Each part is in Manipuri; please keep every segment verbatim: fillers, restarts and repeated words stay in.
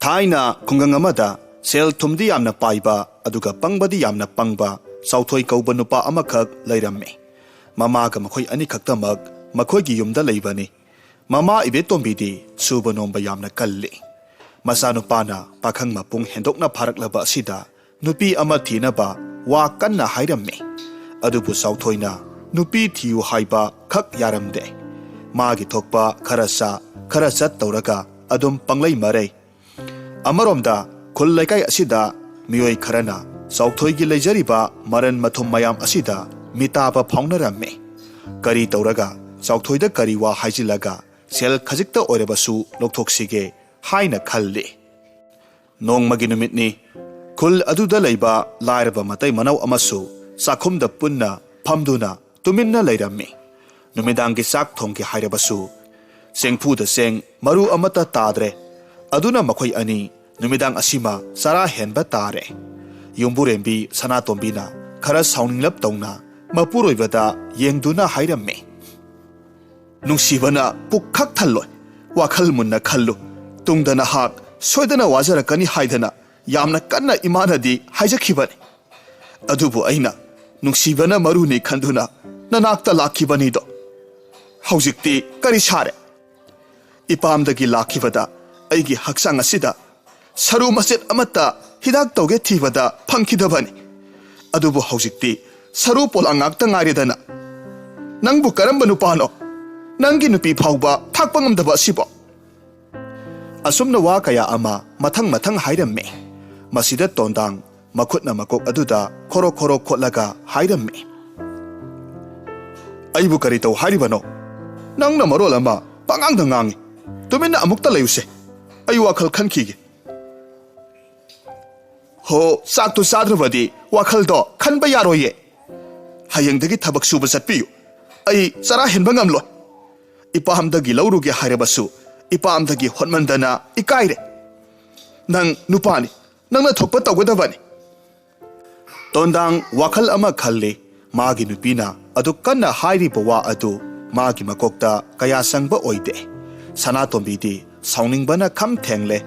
ꯊꯥꯏꯅ ꯈꯨꯡꯒꯪ ꯑꯃꯗ ꯁꯦꯜ ꯊꯨꯝꯗꯤ ꯌꯥꯝꯅ ꯄꯥꯏꯕ ꯑꯗꯨꯒ ꯄꯪꯕꯗꯤ ꯌꯥꯝꯅ ꯄꯪꯕ ꯆꯥꯎꯊꯣꯏ ꯀꯧꯕ ꯅꯨꯄꯥ ꯑꯃꯈꯛ ꯂꯩꯔꯝꯃꯤ꯫ ꯃꯃꯥꯒ ꯃꯈꯣꯏ ꯑꯅꯤꯈꯛꯇꯃꯛ ꯃꯈꯣꯏꯒꯤ ꯌꯨꯝꯗ ꯂꯩꯕꯅꯤ꯫ ꯃꯃꯥ ꯏꯕꯦꯇꯣꯝꯕꯤꯗꯤ ꯁꯨꯕ ꯅꯣꯝꯕ ꯌꯥꯝꯅ ꯀꯜꯂꯤ꯫ ꯃꯆꯥꯅꯨꯄꯥꯅ ꯄꯥꯈꯪ ꯃꯄꯨꯡ ꯍꯦꯟꯗꯣꯛꯅ ꯐꯥꯔꯛꯂꯕ ꯑꯁꯤꯗ ꯅꯨꯄꯤ ꯑꯃ ꯊꯤꯅꯕ ꯋꯥ ꯀꯟꯅ ꯍꯥꯏꯔꯝꯃꯤ꯫ ꯑꯗꯨꯕꯨ ꯆꯥꯎꯊꯣꯏꯅ ꯅꯨꯄꯤ ꯊꯤꯌꯨ ꯍꯥꯏꯕ ꯈꯛ ꯌꯥꯔꯝꯗꯦ꯫ ꯃꯥꯒꯤ ꯊꯣꯛꯄ ꯈꯔ ꯆꯥ, ꯈꯔ ꯆꯠ ꯇꯧꯔꯒ ꯑꯗꯨꯝ ꯄꯪꯂꯩ ꯃꯔꯩ꯫ ꯑꯃꯔꯣꯝꯗ ꯈꯨꯜ ꯂꯩꯀꯥꯏ ꯑꯁꯤꯗ ꯃꯤꯑꯣꯏ ꯈꯔꯅ ꯆꯥꯎꯊꯣꯏꯒꯤ ꯂꯩꯖꯔꯤꯕ ꯃꯔꯟ ꯃꯊꯨꯝ ꯃꯌꯥꯝ ꯑꯁꯤꯗ ꯃꯤꯇꯥꯕ ꯐꯥꯎꯅꯔꯝꯃꯤ꯫ ꯀꯔꯤ ꯇꯧꯔꯒ ꯆꯥꯎꯊꯣꯏꯗ ꯀꯔꯤ ꯋꯥ ꯍꯥꯏꯖꯤꯜꯂꯒ ꯁꯦꯜ ꯈꯖꯤꯛꯇ ꯑꯣꯏꯔꯕꯁꯨ ꯂꯧꯊꯣꯛꯁꯤꯒꯦ ꯍꯥꯏꯅ ꯈꯜꯂꯤ꯫ ꯅꯣꯡꯃꯒꯤ ꯅꯨꯃꯤꯠꯅꯤ꯫ ꯈꯨꯜ ꯑꯗꯨꯗ ꯂꯩꯕ ꯂꯥꯏꯔꯕ ꯃꯇꯩ ꯃꯅꯥꯎ ꯑꯃꯁꯨ ꯆꯥꯛꯈꯨꯝꯗ ꯄꯨꯟꯅ ꯐꯝꯗꯨꯅ ꯇꯨꯃꯤꯟꯅ ꯂꯩꯔꯝꯃꯤ꯫ ꯅꯨꯃꯤꯗꯥꯡꯒꯤ ꯆꯥꯛ ꯊꯣꯡꯒꯦ ꯍꯥꯏꯔꯕꯁꯨ ꯆꯦꯡꯐꯨꯗ ꯆꯦꯡ ꯃꯔꯨ ꯑꯃꯠꯇ ꯇꯥꯗ꯭ꯔꯦ꯫ ꯑꯗꯨꯅ ꯃꯈꯣꯏ ꯑꯅꯤ ꯅꯨꯃꯤꯗꯥꯡ ꯑꯁꯤꯃ ꯆꯔꯥ ꯍꯦꯟꯕ ꯇꯥꯔꯦ꯫ ꯌꯨꯝꯕꯨꯔꯦꯝꯕꯤ ꯁꯅꯥꯇꯣꯝꯕꯤꯅ ꯈꯔ ꯁꯥꯎꯅꯤꯡꯂꯞ ꯇꯧꯅ ꯃꯄꯨꯔꯣꯏꯕꯗ ꯌꯦꯡꯗꯨꯅ ꯍꯥꯏꯔꯝꯃꯤ, "ꯅꯨꯡꯁꯤꯕꯅ ꯄꯨꯛꯈꯛ ꯊꯜꯂꯣꯏ꯫ ꯋꯥꯈꯜ ꯃꯨꯟꯅ ꯈꯜꯂꯨ꯫ ꯇꯨꯡꯗ ꯅꯍꯥꯛ ꯁꯣꯏꯗꯅ ꯋꯥꯖꯔꯛꯀꯅꯤ ꯍꯥꯏꯗꯅ ꯌꯥꯝꯅ ꯀꯟꯅ ꯏꯃꯥꯅꯗꯤ ꯍꯥꯏꯖꯈꯤꯕꯅꯤ꯫ ꯑꯗꯨꯕꯨ ꯑꯩꯅ ꯅꯨꯡꯁꯤꯕꯅ ꯃꯔꯨꯅꯤ ꯈꯟꯗꯨꯅ ꯅꯅꯥꯛꯇ ꯂꯥꯛꯈꯤꯕꯅꯤꯗꯣ꯫ ꯍꯧꯖꯤꯛꯇꯤ ꯀꯔꯤ ꯁꯥꯔꯦ? ꯏꯄꯥꯝꯗꯒꯤ ꯂꯥꯛꯈꯤꯕꯗ ꯑꯩꯒꯤ ꯍꯛꯆꯥꯡ ꯑꯁꯤꯗ ꯁꯔꯨ ꯃꯆꯦꯠ ꯑꯃꯠꯇ ꯍꯤꯗꯥꯛ ꯇꯧꯒꯦ ꯊꯤꯕꯗ ꯐꯪꯈꯤꯗꯕꯅꯤ꯫ ꯑꯗꯨꯕꯨ ꯍꯧꯖꯤꯛꯇꯤ ꯁꯔꯨ ꯄꯣꯂꯥꯡ ꯉꯥꯛꯇ ꯉꯥꯏꯔꯦꯗꯅ꯫ ꯅꯪꯕꯨ ꯀꯔꯝꯕ ꯅꯨꯄꯥꯅꯣ? ꯅꯪꯒꯤ ꯅꯨꯄꯤ ꯐꯥꯎꯕ ꯊꯥꯛꯄ ꯉꯝꯗꯕ ꯑꯁꯤꯕꯣ?" ꯑꯁꯨꯝꯅ ꯋꯥ ꯀꯌꯥ ꯑꯃ ꯃꯊꯪ ꯃꯊꯪ ꯍꯥꯏꯔꯝꯃꯤ꯫ ꯃꯁꯤꯗ ꯇꯣꯟꯗꯥꯡ ꯃꯈꯨꯠꯅ ꯃꯀꯣꯛ ꯑꯗꯨꯗ ꯈꯣꯔꯣ ꯈꯣꯔꯣ ꯈꯣꯠꯂꯒ ꯍꯥꯏꯔꯝꯃꯤ, "ꯑꯩꯕꯨ ꯀꯔꯤ ꯇꯧ ꯍꯥꯏꯔꯤꯕꯅꯣ? ꯅꯪꯅ ꯃꯔꯣꯜ ꯑꯃ ꯄꯉꯥꯡꯗ ꯉꯥꯡꯉꯤ꯫ ꯇꯨꯃꯤꯟꯅ ꯑꯃꯨꯛꯇ ꯂꯩꯌꯨꯁꯦ꯫ ꯑꯩ ꯋꯥꯈꯜ ꯈꯟꯈꯤꯒꯦ꯫ ꯍꯣ, ꯆꯥꯛꯇꯨ ꯆꯥꯗ꯭ꯔꯕꯗꯤ ꯋꯥꯈꯜꯗꯣ ꯈꯟꯕ ꯌꯥꯔꯣꯏꯌꯦ꯫ ꯍꯌꯦꯡꯗꯒꯤ ꯊꯕꯛ ꯁꯨꯕ ꯆꯠꯄꯤꯌꯨ꯫ ꯑꯩ ꯆꯔꯥ ꯍꯦꯟꯕ ꯉꯝꯂꯣꯏ꯫ ꯏꯄꯥꯝꯗꯒꯤ ꯂꯧꯔꯨꯒꯦ ꯍꯥꯏꯔꯕꯁꯨ ꯏꯄꯥꯝꯗꯒꯤ ꯍꯣꯠꯃꯟꯗꯅ ꯏꯀꯥꯏꯔꯦ꯫ ꯅꯪ ꯅꯨꯄꯥꯅꯤ, ꯅꯪꯅ ꯊꯣꯛꯄ ꯇꯧꯒꯗꯕꯅꯤ꯫" ꯇꯣꯟꯗꯥꯡ ꯋꯥꯈꯜ ꯑꯃ ꯈꯜꯂꯤ꯫ ꯃꯥꯒꯤ ꯅꯨꯄꯤꯅ ꯑꯗꯨꯛ ꯀꯟꯅ ꯍꯥꯏꯔꯤꯕ ꯋꯥ ꯑꯗꯨ ꯃꯥꯒꯤ ꯃꯀꯣꯛꯇ ꯀꯌꯥ ꯆꯪꯕ ꯑꯣꯏꯗꯦ꯫ ꯁꯅꯥꯇꯣꯝꯕꯤꯗꯤ ꯁꯥꯎꯅꯤꯡꯕꯅ ꯈꯝ ꯊꯦꯡꯂꯦ꯫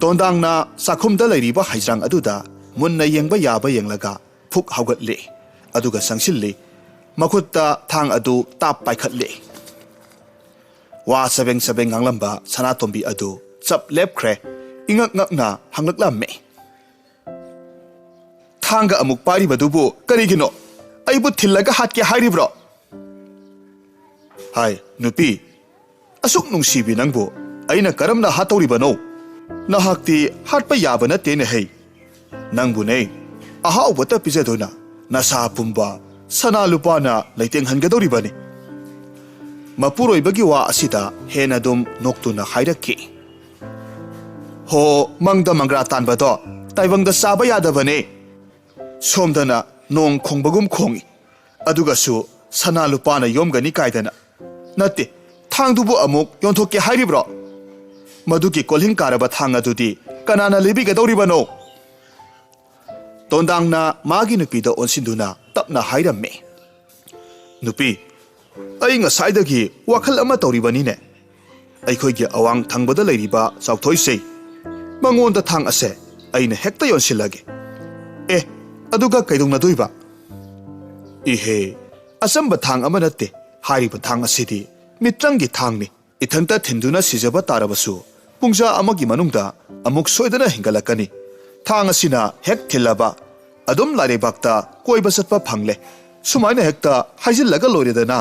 ꯇꯣꯟꯗꯥꯡꯅ ꯆꯥꯛꯈꯨꯝꯗ ꯂꯩꯔꯤꯕ ꯍꯩꯖ꯭ꯔꯥꯡ ꯑꯗꯨꯗ ꯃꯨꯟꯅ ꯌꯦꯡꯕ ꯌꯥꯕ ꯌꯦꯡꯂꯒ ꯐꯨꯛ ꯍꯧꯒꯠꯂꯤ꯫ ꯑꯗꯨꯒ ꯆꯪꯁꯤꯜꯂꯤ꯫ ꯃꯈꯨꯠꯇ ꯊꯥꯡ ꯑꯗꯨ ꯇꯥꯞ ꯄꯥꯏꯈꯠꯂꯤ꯫ ꯋꯥ ꯆꯕꯦꯡ ꯆꯕꯦꯡ ꯉꯥꯡꯂꯝꯕ ꯁꯅꯥꯇꯣꯝꯕꯤ ꯑꯗꯨ ꯆꯞ ꯂꯦꯞꯈ꯭ꯔꯦ꯫ ꯏꯉꯛ ꯉꯛꯅ ꯍꯪꯂꯛꯂꯝꯃꯤ꯫ "ꯊꯥꯡꯒ ꯑꯃꯨꯛ ꯄꯥꯏꯔꯤꯕꯗꯨꯕꯨ ꯀꯔꯤꯒꯤꯅꯣ? ꯑꯩꯕꯨ ꯊꯤꯜꯂꯒ ꯍꯥꯠꯀꯦ ꯍꯥꯏꯔꯤꯕ꯭ꯔꯣ?" "ꯍꯥꯏ, ꯅꯨꯄꯤ, ꯑꯁꯨꯛ ꯅꯨꯡꯁꯤꯕꯤ ꯅꯪꯕꯨ ꯑꯩꯅ ꯀꯔꯝꯅ ꯍꯥꯠꯇꯧꯔꯤꯕꯅꯣ? ꯅꯍꯥꯛꯇꯤ ꯍꯥꯠꯄ ꯌꯥꯕ ꯅꯠꯇꯦꯅꯦ ꯍꯩ꯫ ꯅꯪꯕꯨꯅꯦ ꯑꯍꯥꯎꯕꯇ ꯄꯤꯖꯗꯨꯅ ꯅꯁꯥ ꯄꯨꯝꯕ ꯁꯅꯥ ꯂꯨꯄꯥꯅ ꯂꯩꯇꯦꯡꯍꯟꯒꯗꯧꯔꯤꯕꯅꯤ꯫" ꯃꯄꯨꯔꯣꯏꯕꯒꯤ ꯋꯥ ꯑꯁꯤꯗ ꯍꯦꯟꯅ ꯑꯗꯨꯝ ꯅꯣꯛꯇꯨꯅ ꯍꯥꯏꯔꯛꯈꯤ꯫ "ꯍꯣ, ꯃꯪꯗ ꯃꯪꯒ꯭ꯔꯥ ꯇꯥꯟꯕꯗꯣ ꯇꯥꯏꯕꯪꯗ ꯆꯥꯕ ꯌꯥꯗꯕꯅꯦ꯫ ꯁꯣꯝꯗꯅ ꯅꯣꯡ ꯈꯣꯡꯕꯒꯨꯝ ꯈꯣꯡꯏ, ꯑꯗꯨꯒꯁꯨ ꯁꯅꯥ ꯂꯨꯄꯥꯅ ꯌꯣꯝꯒꯅꯤ ꯀꯥꯏꯗꯅ꯫ ꯅꯠꯇꯦ, ꯊꯥꯡꯗꯨꯕꯨ ꯑꯃꯨꯛ ꯌꯣꯟꯊꯣꯛꯀꯦ ꯍꯥꯏꯔꯤꯕ꯭ꯔꯣ? ꯃꯗꯨꯒꯤ ꯀꯣꯜꯍꯤꯡ ꯀꯥꯔꯕ ꯊꯥꯡ ꯑꯗꯨꯗꯤ ꯀꯅꯥꯅ ꯂꯩꯕꯤꯒꯗꯧꯔꯤꯕꯅꯣ?" ꯇꯣꯟꯗꯥꯡꯅ ꯃꯥꯒꯤ ꯅꯨꯄꯤꯗ ꯑꯣꯟꯁꯤꯟꯗꯨꯅ ꯇꯞꯅ ꯍꯥꯏꯔꯝꯃꯤ꯫ "ꯅꯨꯄꯤ, ꯑꯩ ꯉꯁꯥꯏꯗꯒꯤ ꯋꯥꯈꯜ ꯑꯃ ꯇꯧꯔꯤꯕꯅꯤꯅꯦ꯫ ꯑꯩꯈꯣꯏꯒꯤ ꯑꯋꯥꯡ ꯊꯪꯕꯗ ꯂꯩꯔꯤꯕ ꯆꯥꯎꯊꯣꯏꯁꯦ, ꯃꯉꯣꯟꯗ ꯊꯥꯡ ꯑꯁꯦ ꯑꯩꯅ ꯍꯦꯛꯇ ꯌꯣꯟꯁꯤꯜꯂꯒꯦ꯫ ꯑꯦ, ꯑꯗꯨꯒ ꯀꯩꯗꯧꯅꯗꯣꯏꯕ?" "ꯏꯍꯦ, ꯑꯆꯝꯕ ꯊꯥꯡ ꯑꯃ ꯅꯠꯇꯦ꯫ ꯍꯥꯏꯔꯤꯕ ꯊꯥꯡ ꯑꯁꯤꯗꯤ ꯃꯤꯇ꯭ꯔꯪꯒꯤ ꯊꯥꯡꯅꯤ꯫ ꯏꯊꯟꯇ ꯊꯤꯟꯗꯨꯅ ꯁꯤꯖꯕ ꯇꯥꯔꯕꯁꯨ, ꯄꯨꯡꯖꯥ ꯑꯃꯒꯤ ꯃꯅꯨꯡꯗ ꯑꯃꯨꯛ ꯁꯣꯏꯗꯅ ꯍꯤꯡꯒꯠꯂꯛꯀꯅꯤ꯫ ꯊꯥꯡ ꯑꯁꯤꯅ ꯍꯦꯛ ꯊꯤꯜꯂꯕ, ꯑꯗꯨꯝ ꯂꯥꯏꯔꯩꯕꯥꯛꯇ ꯀꯣꯏꯕ ꯆꯠꯄ ꯐꯪꯂꯦ꯫ ꯁꯨꯃꯥꯏꯅ ꯍꯦꯛꯇ ꯍꯥꯏꯖꯤꯜꯂꯒ ꯂꯣꯏꯔꯦꯗꯅ꯫"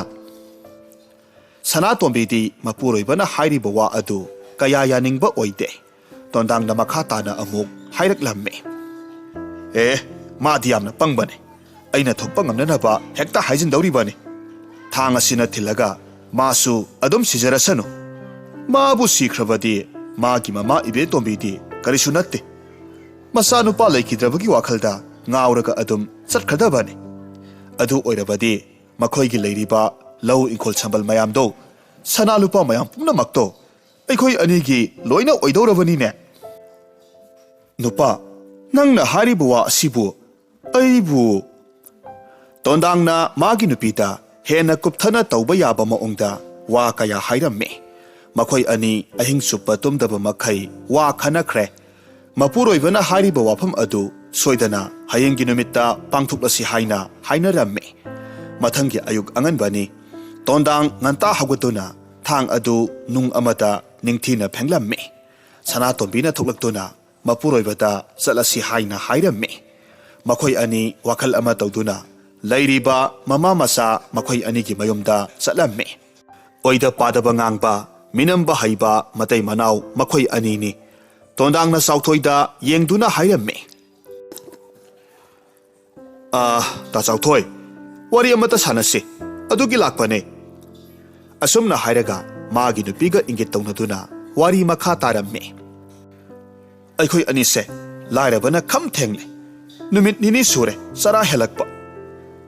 ꯁꯅꯥꯇꯣꯝꯕꯤꯗꯤ ꯃꯄꯨꯔꯣꯏꯕꯅ ꯍꯥꯏꯔꯤꯕ ꯋꯥ ꯑꯗꯨ ꯀꯌꯥ ꯌꯥꯅꯤꯡꯕ ꯑꯣꯏꯗꯦ꯫ ꯇꯣꯟꯗꯥꯡꯅ ꯃꯈꯥ ꯇꯥꯅ ꯑꯃꯨꯛ ꯍꯥꯏꯔꯛꯂꯝꯃꯤ꯫ "ꯑꯦ, ꯃꯥꯗꯤ ꯌꯥꯝꯅ ꯄꯪꯕꯅꯤ꯫ ꯑꯩꯅ ꯊꯣꯛꯄ ꯉꯝꯅꯅꯕ ꯍꯦꯛꯇ ꯍꯥꯏꯖꯤꯟꯗꯧꯔꯤꯕꯅꯤ꯫ ꯊꯥꯡ ꯑꯁꯤꯅ ꯊꯤꯜꯂꯒ ꯃꯥꯁꯨ ꯑꯗꯨꯝ ꯁꯤꯖꯔꯁꯅꯨ꯫ ꯃꯥꯕꯨ ꯁꯤꯈ꯭ꯔꯕꯗꯤ ꯃꯥꯒꯤ ꯃꯃꯥ ꯏꯕꯦꯇꯣꯝꯕꯤꯗꯤ ꯀꯔꯤꯁꯨ ꯅꯠꯇꯦ꯫ ꯃꯆꯥꯅꯨꯄꯥ ꯂꯩꯈꯤꯗ꯭ꯔꯕꯒꯤ ꯋꯥꯈꯜꯗ ꯉꯥꯎꯔꯒ ꯑꯗꯨꯝ ꯆꯠꯈ꯭ꯔꯗꯕꯅꯤ꯫ ꯑꯗꯨ ꯑꯣꯏꯔꯕꯗꯤ ꯃꯈꯣꯏꯒꯤ ꯂꯩꯔꯤꯕ ꯂꯧ ꯏꯪꯈꯣꯜ ꯁꯝꯕꯜ ꯃꯌꯥꯝꯗꯣ, ꯁꯅꯥ ꯂꯨꯄꯥ ꯃꯌꯥꯝ ꯄꯨꯝꯅꯃꯛꯇꯣ ꯑꯩꯈꯣꯏ ꯑꯅꯤꯒꯤ ꯂꯣꯏꯅ ꯑꯣꯏꯗꯧꯔꯕꯅꯤꯅꯦ꯫" "ꯅꯨꯄꯥ, ꯅꯪꯅ ꯍꯥꯏꯔꯤꯕ ꯋꯥ ꯑꯁꯤꯕꯨ ꯑꯩꯕꯨ..." ꯇꯣꯟꯗꯥꯡꯅ ꯃꯥꯒꯤ ꯅꯨꯄꯤꯗ ꯍꯦꯟꯅ ꯀꯨꯞꯊꯅ ꯇꯧꯕ ꯌꯥꯕ ꯃꯑꯣꯡꯗ ꯋꯥ ꯀꯌꯥ ꯍꯥꯏꯔꯝꯃꯤ꯫ ꯃꯈꯣꯏ ꯑꯅꯤ ꯑꯍꯤꯡ ꯆꯨꯞꯄ ꯇꯨꯝꯗꯕ ꯃꯈꯩ ꯋꯥ ꯈꯟꯅꯈ꯭ꯔꯦ꯫ ꯃꯄꯨꯔꯣꯏꯕꯅ ꯍꯥꯏꯔꯤꯕ ꯋꯥꯐꯝ ꯑꯗꯨ ꯁꯣꯏꯗꯅ ꯍꯌꯦꯡꯒꯤ ꯅꯨꯃꯤꯠꯇ ꯄꯥꯡꯊꯣꯛꯂꯁꯤ ꯍꯥꯏꯅ ꯍꯥꯏꯅꯔꯝꯃꯤ꯫ ꯃꯊꯪꯒꯤ ꯑꯌꯨꯛ ꯑꯉꯟꯕꯅꯤ꯫ ꯇꯣꯟꯗꯥꯡ ꯉꯟꯇꯥ ꯍꯧꯒꯠꯇꯨꯅ ꯊꯥꯡ ꯑꯗꯨ ꯅꯨꯡ ꯑꯃꯗ ꯅꯤꯡꯊꯤꯅ ꯐꯦꯡꯂꯝꯃꯤ꯫ ꯁꯅꯥꯇꯣꯝꯕꯤꯅ ꯊꯣꯛꯂꯛꯇꯨꯅ ꯃꯄꯨꯔꯣꯏꯕꯗ ꯆꯠꯂꯁꯤ ꯍꯥꯏꯅ ꯍꯥꯏꯔꯝꯃꯤ꯫ ꯃꯈꯣꯏ ꯑꯅꯤ ꯋꯥꯈꯜ ꯑꯃ ꯇꯧꯗꯨꯅ ꯂꯩꯔꯤꯕ ꯃꯃꯥ ꯃꯆꯥ ꯃꯈꯣꯏ ꯑꯅꯤꯒꯤ ꯃꯌꯨꯝꯗ ꯆꯠꯂꯝꯃꯤ꯫ ꯑꯣꯏꯗ ꯄꯥꯗꯕ ꯉꯥꯡꯕ, ꯃꯤꯅꯝꯕ ꯍꯩꯕ ꯃꯇꯩ ꯃꯅꯥꯎ ꯃꯈꯣꯏ ꯑꯅꯤꯅꯤ꯫ ꯇꯣꯟꯗꯥꯡꯅ ꯆꯥꯎꯊꯣꯏꯗ ꯌꯦꯡꯗꯨꯅ ꯍꯥꯏꯔꯝꯃꯤ, "ꯑꯥ, ꯇꯥ ꯆꯥꯎꯊꯣꯏ, ꯋꯥꯔꯤ ꯑꯃꯇ ꯁꯥꯟꯅꯁꯤ, ꯑꯗꯨꯒꯤ ꯂꯥꯛꯄꯅꯦ꯫" ꯑꯁꯨꯝꯅ ꯍꯥꯏꯔꯒ ꯃꯥꯒꯤ ꯅꯨꯄꯤꯒ ꯏꯪꯒꯤꯠ ꯇꯧꯅꯗꯨꯅ ꯋꯥꯔꯤ ꯃꯈꯥ ꯇꯥꯔꯝꯃꯤ꯫ "ꯑꯩꯈꯣꯏ ꯑꯅꯤꯁꯦ ꯂꯥꯏꯔꯕꯅ ꯈꯝ ꯊꯦꯡꯂꯦ꯫ ꯅꯨꯃꯤꯠ ꯅꯤꯅꯤ ꯁꯨꯔꯦ ꯆꯔꯥ ꯍꯦꯜꯂꯛꯄ꯫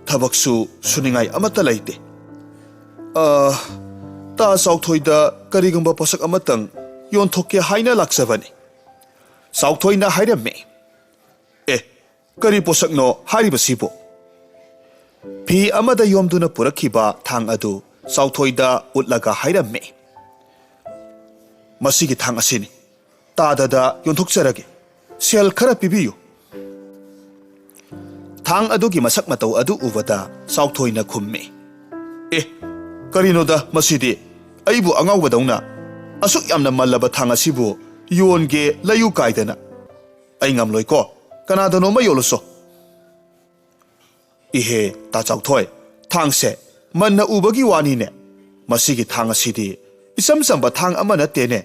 ꯊꯕꯛꯁꯨ ꯁꯨꯅꯤꯡꯉꯥꯏ ꯑꯃꯠꯇ ꯂꯩꯇꯦ꯫ ꯑꯥ, ꯇꯥ ꯆꯥꯎꯊꯣꯏꯗ ꯀꯔꯤꯒꯨꯝꯕ ꯄꯣꯠꯁꯛ ꯑꯃꯇꯪ ꯌꯣꯟꯊꯣꯛꯀꯦ ꯍꯥꯏꯅ ꯂꯥꯛꯆꯕꯅꯤ꯫" ꯆꯥꯎꯊꯣꯏꯅ ꯍꯥꯏꯔꯝꯃꯤ꯫ "ꯑꯦ, ꯀꯔꯤ ꯄꯣꯠꯁꯛꯅꯣ ꯍꯥꯏꯔꯤꯕꯁꯤꯕꯨ?" ꯐꯤ ꯑꯃꯗ ꯌꯣꯝꯗꯨꯅ ꯄꯨꯔꯛꯈꯤꯕ ꯊꯥꯡ ꯑꯗꯨ ꯆꯥꯎꯊꯣꯏꯗ ꯎꯠꯂꯒ ꯍꯥꯏꯔꯝꯃꯤ꯫ "ꯃꯁꯤꯒꯤ ꯊꯥꯡ ꯑꯁꯤꯅꯤ꯫ ꯇꯥꯗꯗ ꯌꯣꯟꯊꯣꯛꯆꯔꯒꯦ꯫ ꯁꯦꯜ ꯈꯔ ꯄꯤꯕꯤꯌꯨ꯫" ꯊꯥꯡ ꯑꯗꯨꯒꯤ ꯃꯁꯛ ꯃꯇꯧ ꯑꯗꯨ ꯎꯕꯗ ꯆꯥꯎꯊꯣꯏꯅ ꯈꯨꯝꯃꯤ, "ꯑꯦ, ꯀꯔꯤꯅꯣꯗ ꯃꯁꯤꯗꯤ? ꯑꯩꯕꯨ ꯑꯉꯥꯎꯕꯗꯧꯅ ꯑꯁꯨꯛ ꯌꯥꯝꯅ ꯃꯜꯂꯕ ꯊꯥꯡ ꯑꯁꯤꯕꯨ ꯌꯣꯟꯒꯦ ꯂꯩꯌꯨ ꯀꯥꯏꯗꯅ? ꯑꯩ ꯉꯝꯂꯣꯏꯀꯣ, ꯀꯅꯥꯗꯅꯣꯃ ꯌꯣꯜꯂꯨꯁꯣ꯫" "ꯏꯍꯦ, ꯇꯥ ꯆꯥꯎꯊꯣꯏ, ꯊꯥꯡꯁꯦ ꯃꯟꯅ ꯎꯕꯒꯤ ꯋꯥꯅꯤꯅꯦ꯫ ꯃꯁꯤꯒꯤ ꯊꯥꯡ ꯑꯁꯤꯗꯤ ꯏꯆꯝ ꯆꯝꯕ ꯊꯥꯡ ꯑꯃ ꯅꯠꯇꯦꯅꯦ꯫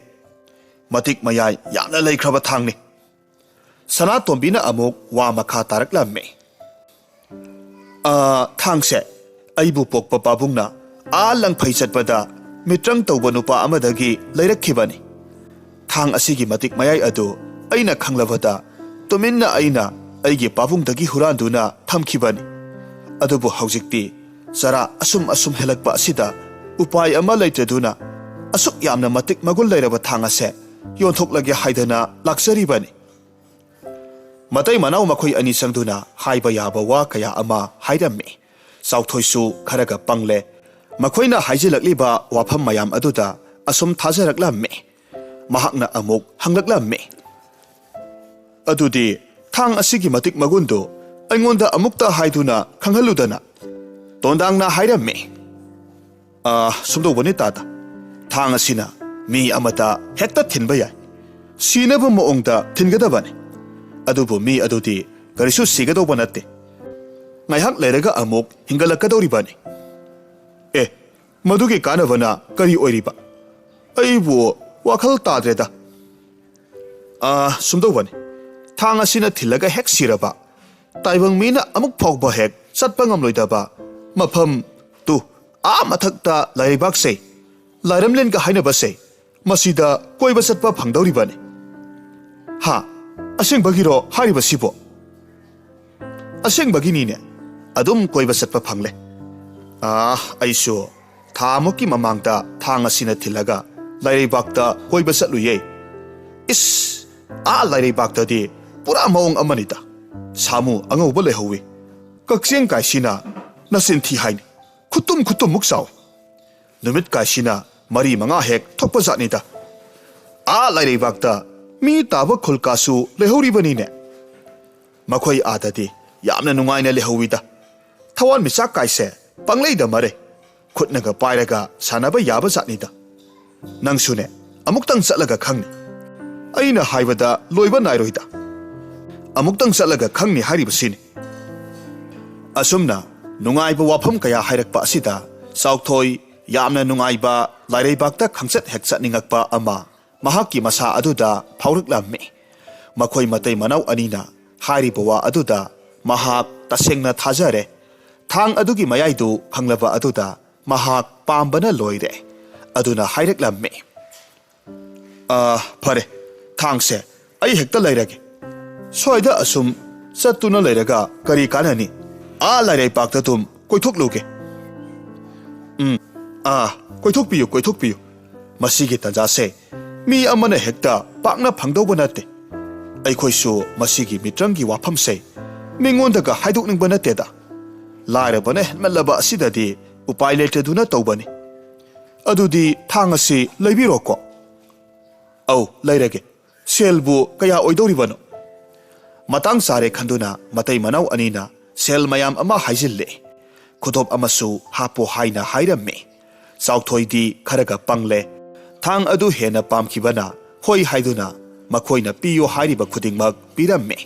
ꯃꯇꯤꯛ ꯃꯌꯥꯏ ꯌꯥꯝꯅ ꯂꯩꯈ꯭ꯔꯕ ꯊꯥꯡꯅꯤ꯫" ꯁꯅꯥꯇꯣꯝꯕꯤꯅ ꯑꯃꯨꯛ ꯋꯥ ꯃꯈꯥ ꯇꯥꯔꯛꯂꯝꯃꯤ꯫ "ꯑ, ꯊꯥꯡꯁꯦ ꯑꯩꯕꯨ ꯄꯣꯛꯄ ꯄꯥꯕꯨꯡꯅ ꯑꯥ ꯂꯪꯐꯩ ꯆꯠꯄꯗ ꯃꯤꯇ꯭ꯔꯪ ꯇꯧꯕ ꯅꯨꯄꯥ ꯑꯃꯗꯒꯤ ꯂꯩꯔꯛꯈꯤꯕꯅꯤ꯫ ꯊꯥꯡ ꯑꯁꯤꯒꯤ ꯃꯇꯤꯛ ꯃꯌꯥꯏ ꯑꯗꯨ ꯑꯩꯅ ꯈꯪꯂꯕꯗ ꯇꯨꯃꯤꯟꯅ ꯑꯩꯅ ꯑꯩꯒꯤ ꯄꯥꯕꯨꯡꯗꯒꯤ ꯍꯨꯔꯥꯟꯗꯨꯅ ꯊꯝꯈꯤꯕꯅꯤ꯫ ꯑꯗꯨꯕꯨ ꯍꯧꯖꯤꯛꯇꯤ ꯆꯔꯥ ꯑꯁꯨꯝ ꯑꯁꯨꯝ ꯍꯦꯜꯂꯛꯄ ꯑꯁꯤꯗ ꯎꯄꯥꯏ ꯑꯃ ꯂꯩꯇ꯭ꯔꯗꯨꯅ ꯑꯁꯨꯛ ꯌꯥꯝꯅ ꯃꯇꯤꯛ ꯃꯒꯨꯟ ꯂꯩꯔꯕ ꯊꯥꯡ ꯑꯁꯦ ꯌꯣꯟꯊꯣꯛꯂꯒꯦ ꯍꯥꯏꯗꯅ ꯂꯥꯛꯆꯔꯤꯕꯅꯤ꯫" ꯃꯇꯩ ꯃꯅꯥꯎ ꯃꯈꯣꯏ ꯑꯅꯤ ꯆꯪꯗꯨꯅ ꯍꯥꯏꯕ ꯌꯥꯕ ꯋꯥ ꯀꯌꯥ ꯑꯃ ꯍꯥꯏꯔꯝꯃꯤ꯫ ꯆꯥꯎꯊꯣꯏꯁꯨ ꯈꯔꯒ ꯄꯪꯂꯦ꯫ ꯃꯈꯣꯏꯅ ꯍꯥꯏꯖꯤꯜꯂꯛꯂꯤꯕ ꯋꯥꯐꯝ ꯃꯌꯥꯝ ꯑꯗꯨꯗ ꯑꯁꯨꯝ ꯊꯥꯖꯔꯛꯂꯝꯃꯤ꯫ ꯃꯍꯥꯛꯅ ꯑꯃꯨꯛ ꯍꯪꯂꯛꯂꯝꯃꯤ, "ꯑꯗꯨꯗꯤ ꯊꯥꯡ ꯑꯁꯤꯒꯤ ꯃꯇꯤꯛ ꯃꯒꯨꯟꯗꯨ ꯑꯩꯉꯣꯟꯗ ꯑꯃꯨꯛꯇ ꯍꯥꯏꯗꯨꯅ ꯈꯪꯍꯜꯂꯨꯗꯅ?" ꯇꯣꯟꯗꯥꯡꯅ ꯍꯥꯏꯔꯝꯃꯤ, "ꯑꯥ, ꯁꯨꯝꯗꯧꯕꯅꯤ ꯇꯥꯗ, ꯊꯥꯡ ꯑꯁꯤꯅ ꯃꯤ ꯑꯃꯗ ꯍꯦꯛꯇ ꯊꯤꯟꯕ ꯌꯥꯏ꯫ ꯁꯤꯅꯕ ꯃꯑꯣꯡꯗ ꯊꯤꯟꯒꯗꯕꯅꯤ꯫ ꯑꯗꯨꯕꯨ ꯃꯤ ꯑꯗꯨꯗꯤ ꯀꯔꯤꯁꯨ ꯁꯤꯒꯗꯧꯕ ꯅꯠꯇꯦ꯫ ꯉꯥꯏꯍꯥꯛ ꯂꯩꯔꯒ ꯑꯃꯨꯛ ꯍꯤꯡꯒꯠꯂꯛꯀꯗꯧꯔꯤꯕꯅꯤ꯫ ꯑꯦ, ꯃꯗꯨꯒꯤ ꯀꯥꯟꯅꯕꯅ ꯀꯔꯤ ꯑꯣꯏꯔꯤꯕ? ꯑꯩꯕꯨ ꯋꯥꯈꯜ ꯇꯥꯗ꯭ꯔꯦꯗ꯫ ꯑꯥ, ꯁꯨꯝꯗꯧꯕꯅꯤ, ꯊꯥꯡ ꯑꯁꯤꯅ ꯊꯤꯜꯂꯒ ꯍꯦꯛ ꯁꯤꯔꯕ, ꯇꯥꯏꯕꯪ ꯃꯤꯅ ꯑꯃꯨꯛ ꯐꯥꯎꯕ ꯍꯦꯛ ꯆꯠꯄ ꯉꯝꯂꯣꯏꯗꯕ ꯃꯐꯝ ꯇꯨ, ꯑꯥ ꯃꯊꯛꯇ ꯂꯩꯕꯥꯛꯁꯦ, ꯂꯥꯏꯔꯝꯂꯦꯟꯒ ꯍꯥꯏꯅꯕꯁꯦ, ꯃꯁꯤꯗ ꯀꯣꯏꯕ ꯆꯠꯄ ꯐꯪꯗꯧꯔꯤꯕꯅꯤ꯫" "ꯍꯥ? ꯑꯁꯦꯡꯕꯒꯤꯔꯣ ꯍꯥꯏꯔꯤꯕꯁꯤꯕꯣ?" "ꯑꯁꯦꯡꯕꯒꯤꯅꯤꯅꯦ꯫ ꯑꯗꯨꯝ ꯀꯣꯏꯕ ꯆꯠꯄ ꯐꯪꯂꯦ꯫ ꯑꯥ, ꯑꯩꯁꯨ ꯊꯥ ꯃꯨꯛꯀꯤ ꯃꯃꯥꯡꯗ ꯊꯥꯡ ꯑꯁꯤꯅ ꯊꯤꯜꯂꯒ ꯂꯩꯔꯩꯕꯥꯛꯇ ꯀꯣꯏꯕ ꯆꯠꯂꯨꯌꯦ꯫ ꯏꯁ, ꯑꯥ ꯂꯩꯔꯩꯕꯥꯛꯇꯗꯤ ꯄꯨꯔꯥ ꯃꯑꯣꯡ ꯑꯃꯅꯤꯗ꯫ ꯁꯥꯃꯨ ꯑꯉꯧꯕ ꯂꯩꯍꯧꯋꯤ꯫ ꯀꯛꯆꯦꯡ ꯀꯥꯏꯁꯤꯅ ꯅꯆꯤꯟ ꯊꯤ ꯍꯥꯏꯅꯤ꯫ ꯈꯨꯇꯨꯝ ꯈꯨꯇꯨꯝꯃꯨꯛ ꯆꯥꯎꯏ꯫ ꯅꯨꯃꯤꯠ ꯀꯥꯏꯁꯤꯅ ꯃꯔꯤ ꯃꯉꯥ ꯍꯦꯛ ꯊꯣꯛꯄ ꯖꯥꯠꯅꯤꯗ꯫ ꯑꯥ ꯂꯩꯔꯩꯕꯥꯛꯇ ꯃꯤ ꯇꯥꯕ ꯈꯨꯜ ꯀꯥꯁꯨ ꯂꯩꯍꯧꯔꯤꯕꯅꯤꯅꯦ꯫ ꯃꯈꯣꯏ ꯑꯥꯗꯗꯤ ꯌꯥꯝꯅ ꯅꯨꯡꯉꯥꯏꯅ ꯂꯩꯍꯧꯋꯤꯗ꯫ ꯊꯋꯥꯟꯃꯤꯆꯥꯛ ꯀꯥꯏꯁꯦ ꯄꯪꯂꯩꯗ ꯃꯔꯩ꯫ ꯈꯨꯠꯅꯒ ꯄꯥꯏꯔꯒ ꯁꯥꯟꯅꯕ ꯌꯥꯕ ꯖꯥꯠꯅꯤꯗ꯫ ꯅꯪꯁꯨꯅꯦ, ꯑꯃꯨꯛꯇꯪ ꯆꯠꯂꯒ ꯈꯪꯅꯤ꯫ ꯑꯩꯅ ꯍꯥꯏꯕꯗ ꯂꯣꯏꯕ ꯅꯥꯏꯔꯣꯏꯗ꯫ ꯑꯃꯨꯛꯇꯪ ꯆꯠꯂꯒ ꯈꯪꯅꯤ ꯍꯥꯏꯔꯤꯕꯁꯤꯅꯤ꯫" ꯑꯁꯨꯝꯅ ꯅꯨꯡꯉꯥꯏꯕ ꯋꯥꯐꯝ ꯀꯌꯥ ꯍꯥꯏꯔꯛꯄ ꯑꯁꯤꯗ ꯆꯥꯎꯊꯣꯏ ꯌꯥꯝꯅ ꯅꯨꯡꯉꯥꯏꯕ, ꯂꯥꯏꯔꯩꯕꯥꯛꯇ ꯈꯪꯆꯠ ꯍꯦꯛ ꯆꯠꯅꯤꯡꯉꯛꯄ ꯑꯃ ꯃꯍꯥꯛꯀꯤ ꯃꯁꯥ ꯑꯗꯨꯗ ꯐꯥꯎꯔꯛꯂꯝꯃꯤ꯫ ꯃꯈꯣꯏ ꯃꯇꯩ ꯃꯅꯥꯎ ꯑꯅꯤꯅ ꯍꯥꯏꯔꯤꯕ ꯋꯥ ꯑꯗꯨꯗ ꯃꯍꯥꯛ ꯇꯁꯦꯡꯅ ꯊꯥꯖꯔꯦ꯫ ꯊꯥꯡ ꯑꯗꯨꯒꯤ ꯃꯌꯥꯏꯗꯨ ꯐꯪꯂꯕ ꯑꯗꯨꯗ ꯃꯍꯥꯛ ꯄꯥꯝꯕꯅ ꯂꯣꯏꯔꯦ꯫ ꯑꯗꯨꯅ ꯍꯥꯏꯔꯛꯂꯝꯃꯤ, "ꯑꯥ, ꯐꯔꯦ, ꯊꯥꯡꯁꯦ ꯑꯩ ꯍꯦꯛꯇ ꯂꯩꯔꯒꯦ꯫ ꯁ꯭ꯋꯥꯏꯗ ꯑꯁꯨꯝ ꯆꯠꯇꯨꯅ ꯂꯩꯔꯒ ꯀꯔꯤ ꯀꯥꯟꯅꯅꯤ? ꯑꯥ ꯂꯥꯏꯔꯩꯄꯥꯛꯇ ꯑꯗꯨꯝ ꯀꯣꯏꯊꯣꯛꯂꯨꯒꯦ꯫" "ꯎꯝ, ꯑꯥ, ꯀꯣꯏꯊꯣꯛꯄꯤꯌꯨ, ꯀꯣꯏꯊꯣꯛꯄꯤꯌꯨ꯫ ꯃꯁꯤꯒꯤ ꯇꯥꯟꯖꯥꯁꯦ ꯃꯤ ꯑꯃꯅ ꯍꯦꯛꯇ ꯄꯥꯛꯅ ꯐꯪꯗꯧꯕ ꯅꯠꯇꯦ꯫ ꯑꯩꯈꯣꯏꯁꯨ ꯃꯁꯤꯒꯤ ꯃꯤꯇ꯭ꯔꯪꯒꯤ ꯋꯥꯐꯝꯁꯦ ꯃꯤꯉꯣꯟꯗꯒ ꯍꯥꯏꯗꯣꯛꯅꯤꯡꯕ ꯅꯠꯇꯦꯗ꯫ ꯂꯥꯏꯔꯕꯅ ꯍꯦꯟꯃꯜꯂꯕ ꯑꯁꯤꯗꯗꯤ ꯎꯄꯥꯏ ꯂꯩꯇꯗꯨꯅ ꯇꯧꯕꯅꯤ꯫ "ꯑꯗꯨꯗꯤ ꯊꯥꯡ ꯑꯁꯤ ꯂꯩꯕꯤꯔꯣꯀꯣ꯫" "ꯑꯧ, ꯂꯩꯔꯒꯦ꯫ ꯁꯦꯜꯕꯨ ꯀꯌꯥ ꯑꯣꯏꯗꯧꯔꯤꯕꯅꯣ?" ꯃꯇꯥꯡ ꯆꯥꯔꯦ ꯈꯟꯗꯨꯅ ꯃꯇꯩ ꯃꯅꯥꯎ ꯑꯅꯤꯅ ꯁꯦꯜ ꯃꯌꯥꯝ ꯑꯃ ꯍꯥꯏꯖꯤꯜꯂꯦ꯫ "ꯈꯨꯗꯣꯞ ꯑꯃꯁꯨ ꯍꯥꯞꯄꯣ" ꯍꯥꯏꯅ ꯍꯥꯏꯔꯝꯃꯤ꯫ ꯆꯥꯎꯊꯣꯏꯗꯤ ꯈꯔꯒ ꯄꯪꯂꯦ꯫ ꯊꯥꯡ ꯑꯗꯨ ꯍꯦꯟꯅ ꯄꯥꯝꯈꯤꯕꯅ ꯍꯣꯏ ꯍꯥꯏꯗꯨꯅ ꯃꯈꯣꯏꯅ ꯄꯤꯌꯨ ꯍꯥꯏꯔꯤꯕ ꯈꯨꯗꯤꯡꯃꯛ ꯄꯤꯔꯝꯃꯤ꯫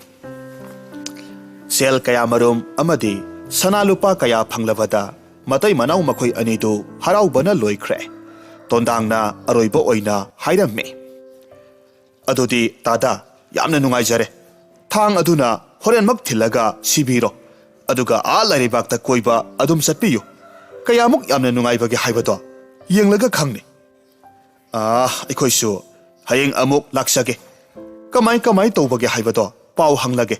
ꯁꯦꯜ ꯀꯌꯥꯃꯔꯨꯝ ꯑꯃꯗꯤ ꯁꯅꯥ ꯂꯨꯄꯥ ꯀꯌꯥ ꯐꯪꯂꯕꯗ ꯃꯇꯩ ꯃꯅꯥꯎ ꯃꯈꯣꯏ ꯑꯅꯤꯗꯨ ꯍꯔꯥꯎꯕꯅ ꯂꯣꯏꯈ꯭ꯔꯦ꯫ ꯇꯣꯟꯗꯥꯡꯅ ꯑꯔꯣꯏꯕ ꯑꯣꯏꯅ ꯍꯥꯏꯔꯝꯃꯤ, "ꯑꯗꯨꯗꯤ ꯇꯥꯗ, ꯌꯥꯝꯅ ꯅꯨꯡꯉꯥꯏꯖꯔꯦ꯫ ꯊꯥꯡ ꯑꯗꯨꯅ ꯍꯣꯔꯦꯟꯃꯛ ꯊꯤꯜꯂꯒ ꯁꯤꯕꯤꯔꯣ꯫ ꯑꯗꯨꯒ ꯑꯥ ꯂꯥꯏꯔꯩꯕꯥꯛꯇ ꯀꯣꯏꯕ ꯑꯗꯨꯝ ꯆꯠꯄꯤꯌꯨ꯫ ꯀꯌꯥꯃꯨꯛ ꯌꯥꯝꯅ ꯅꯨꯡꯉꯥꯏꯕꯒꯦ ꯍꯥꯏꯕꯗꯣ ꯌꯦꯡꯂꯒ ꯈꯪꯅꯤ꯫ ꯑꯥ, ꯑꯩꯈꯣꯏꯁꯨ ꯍꯌꯦꯡ ꯑꯃꯨꯛ ꯂꯥꯛꯆꯒꯦ꯫ ꯀꯃꯥꯏ ꯀꯃꯥꯏ ꯇꯧꯕꯒꯦ ꯍꯥꯏꯕꯗꯣ ꯄꯥꯎ ꯍꯪꯂꯒꯦ꯫"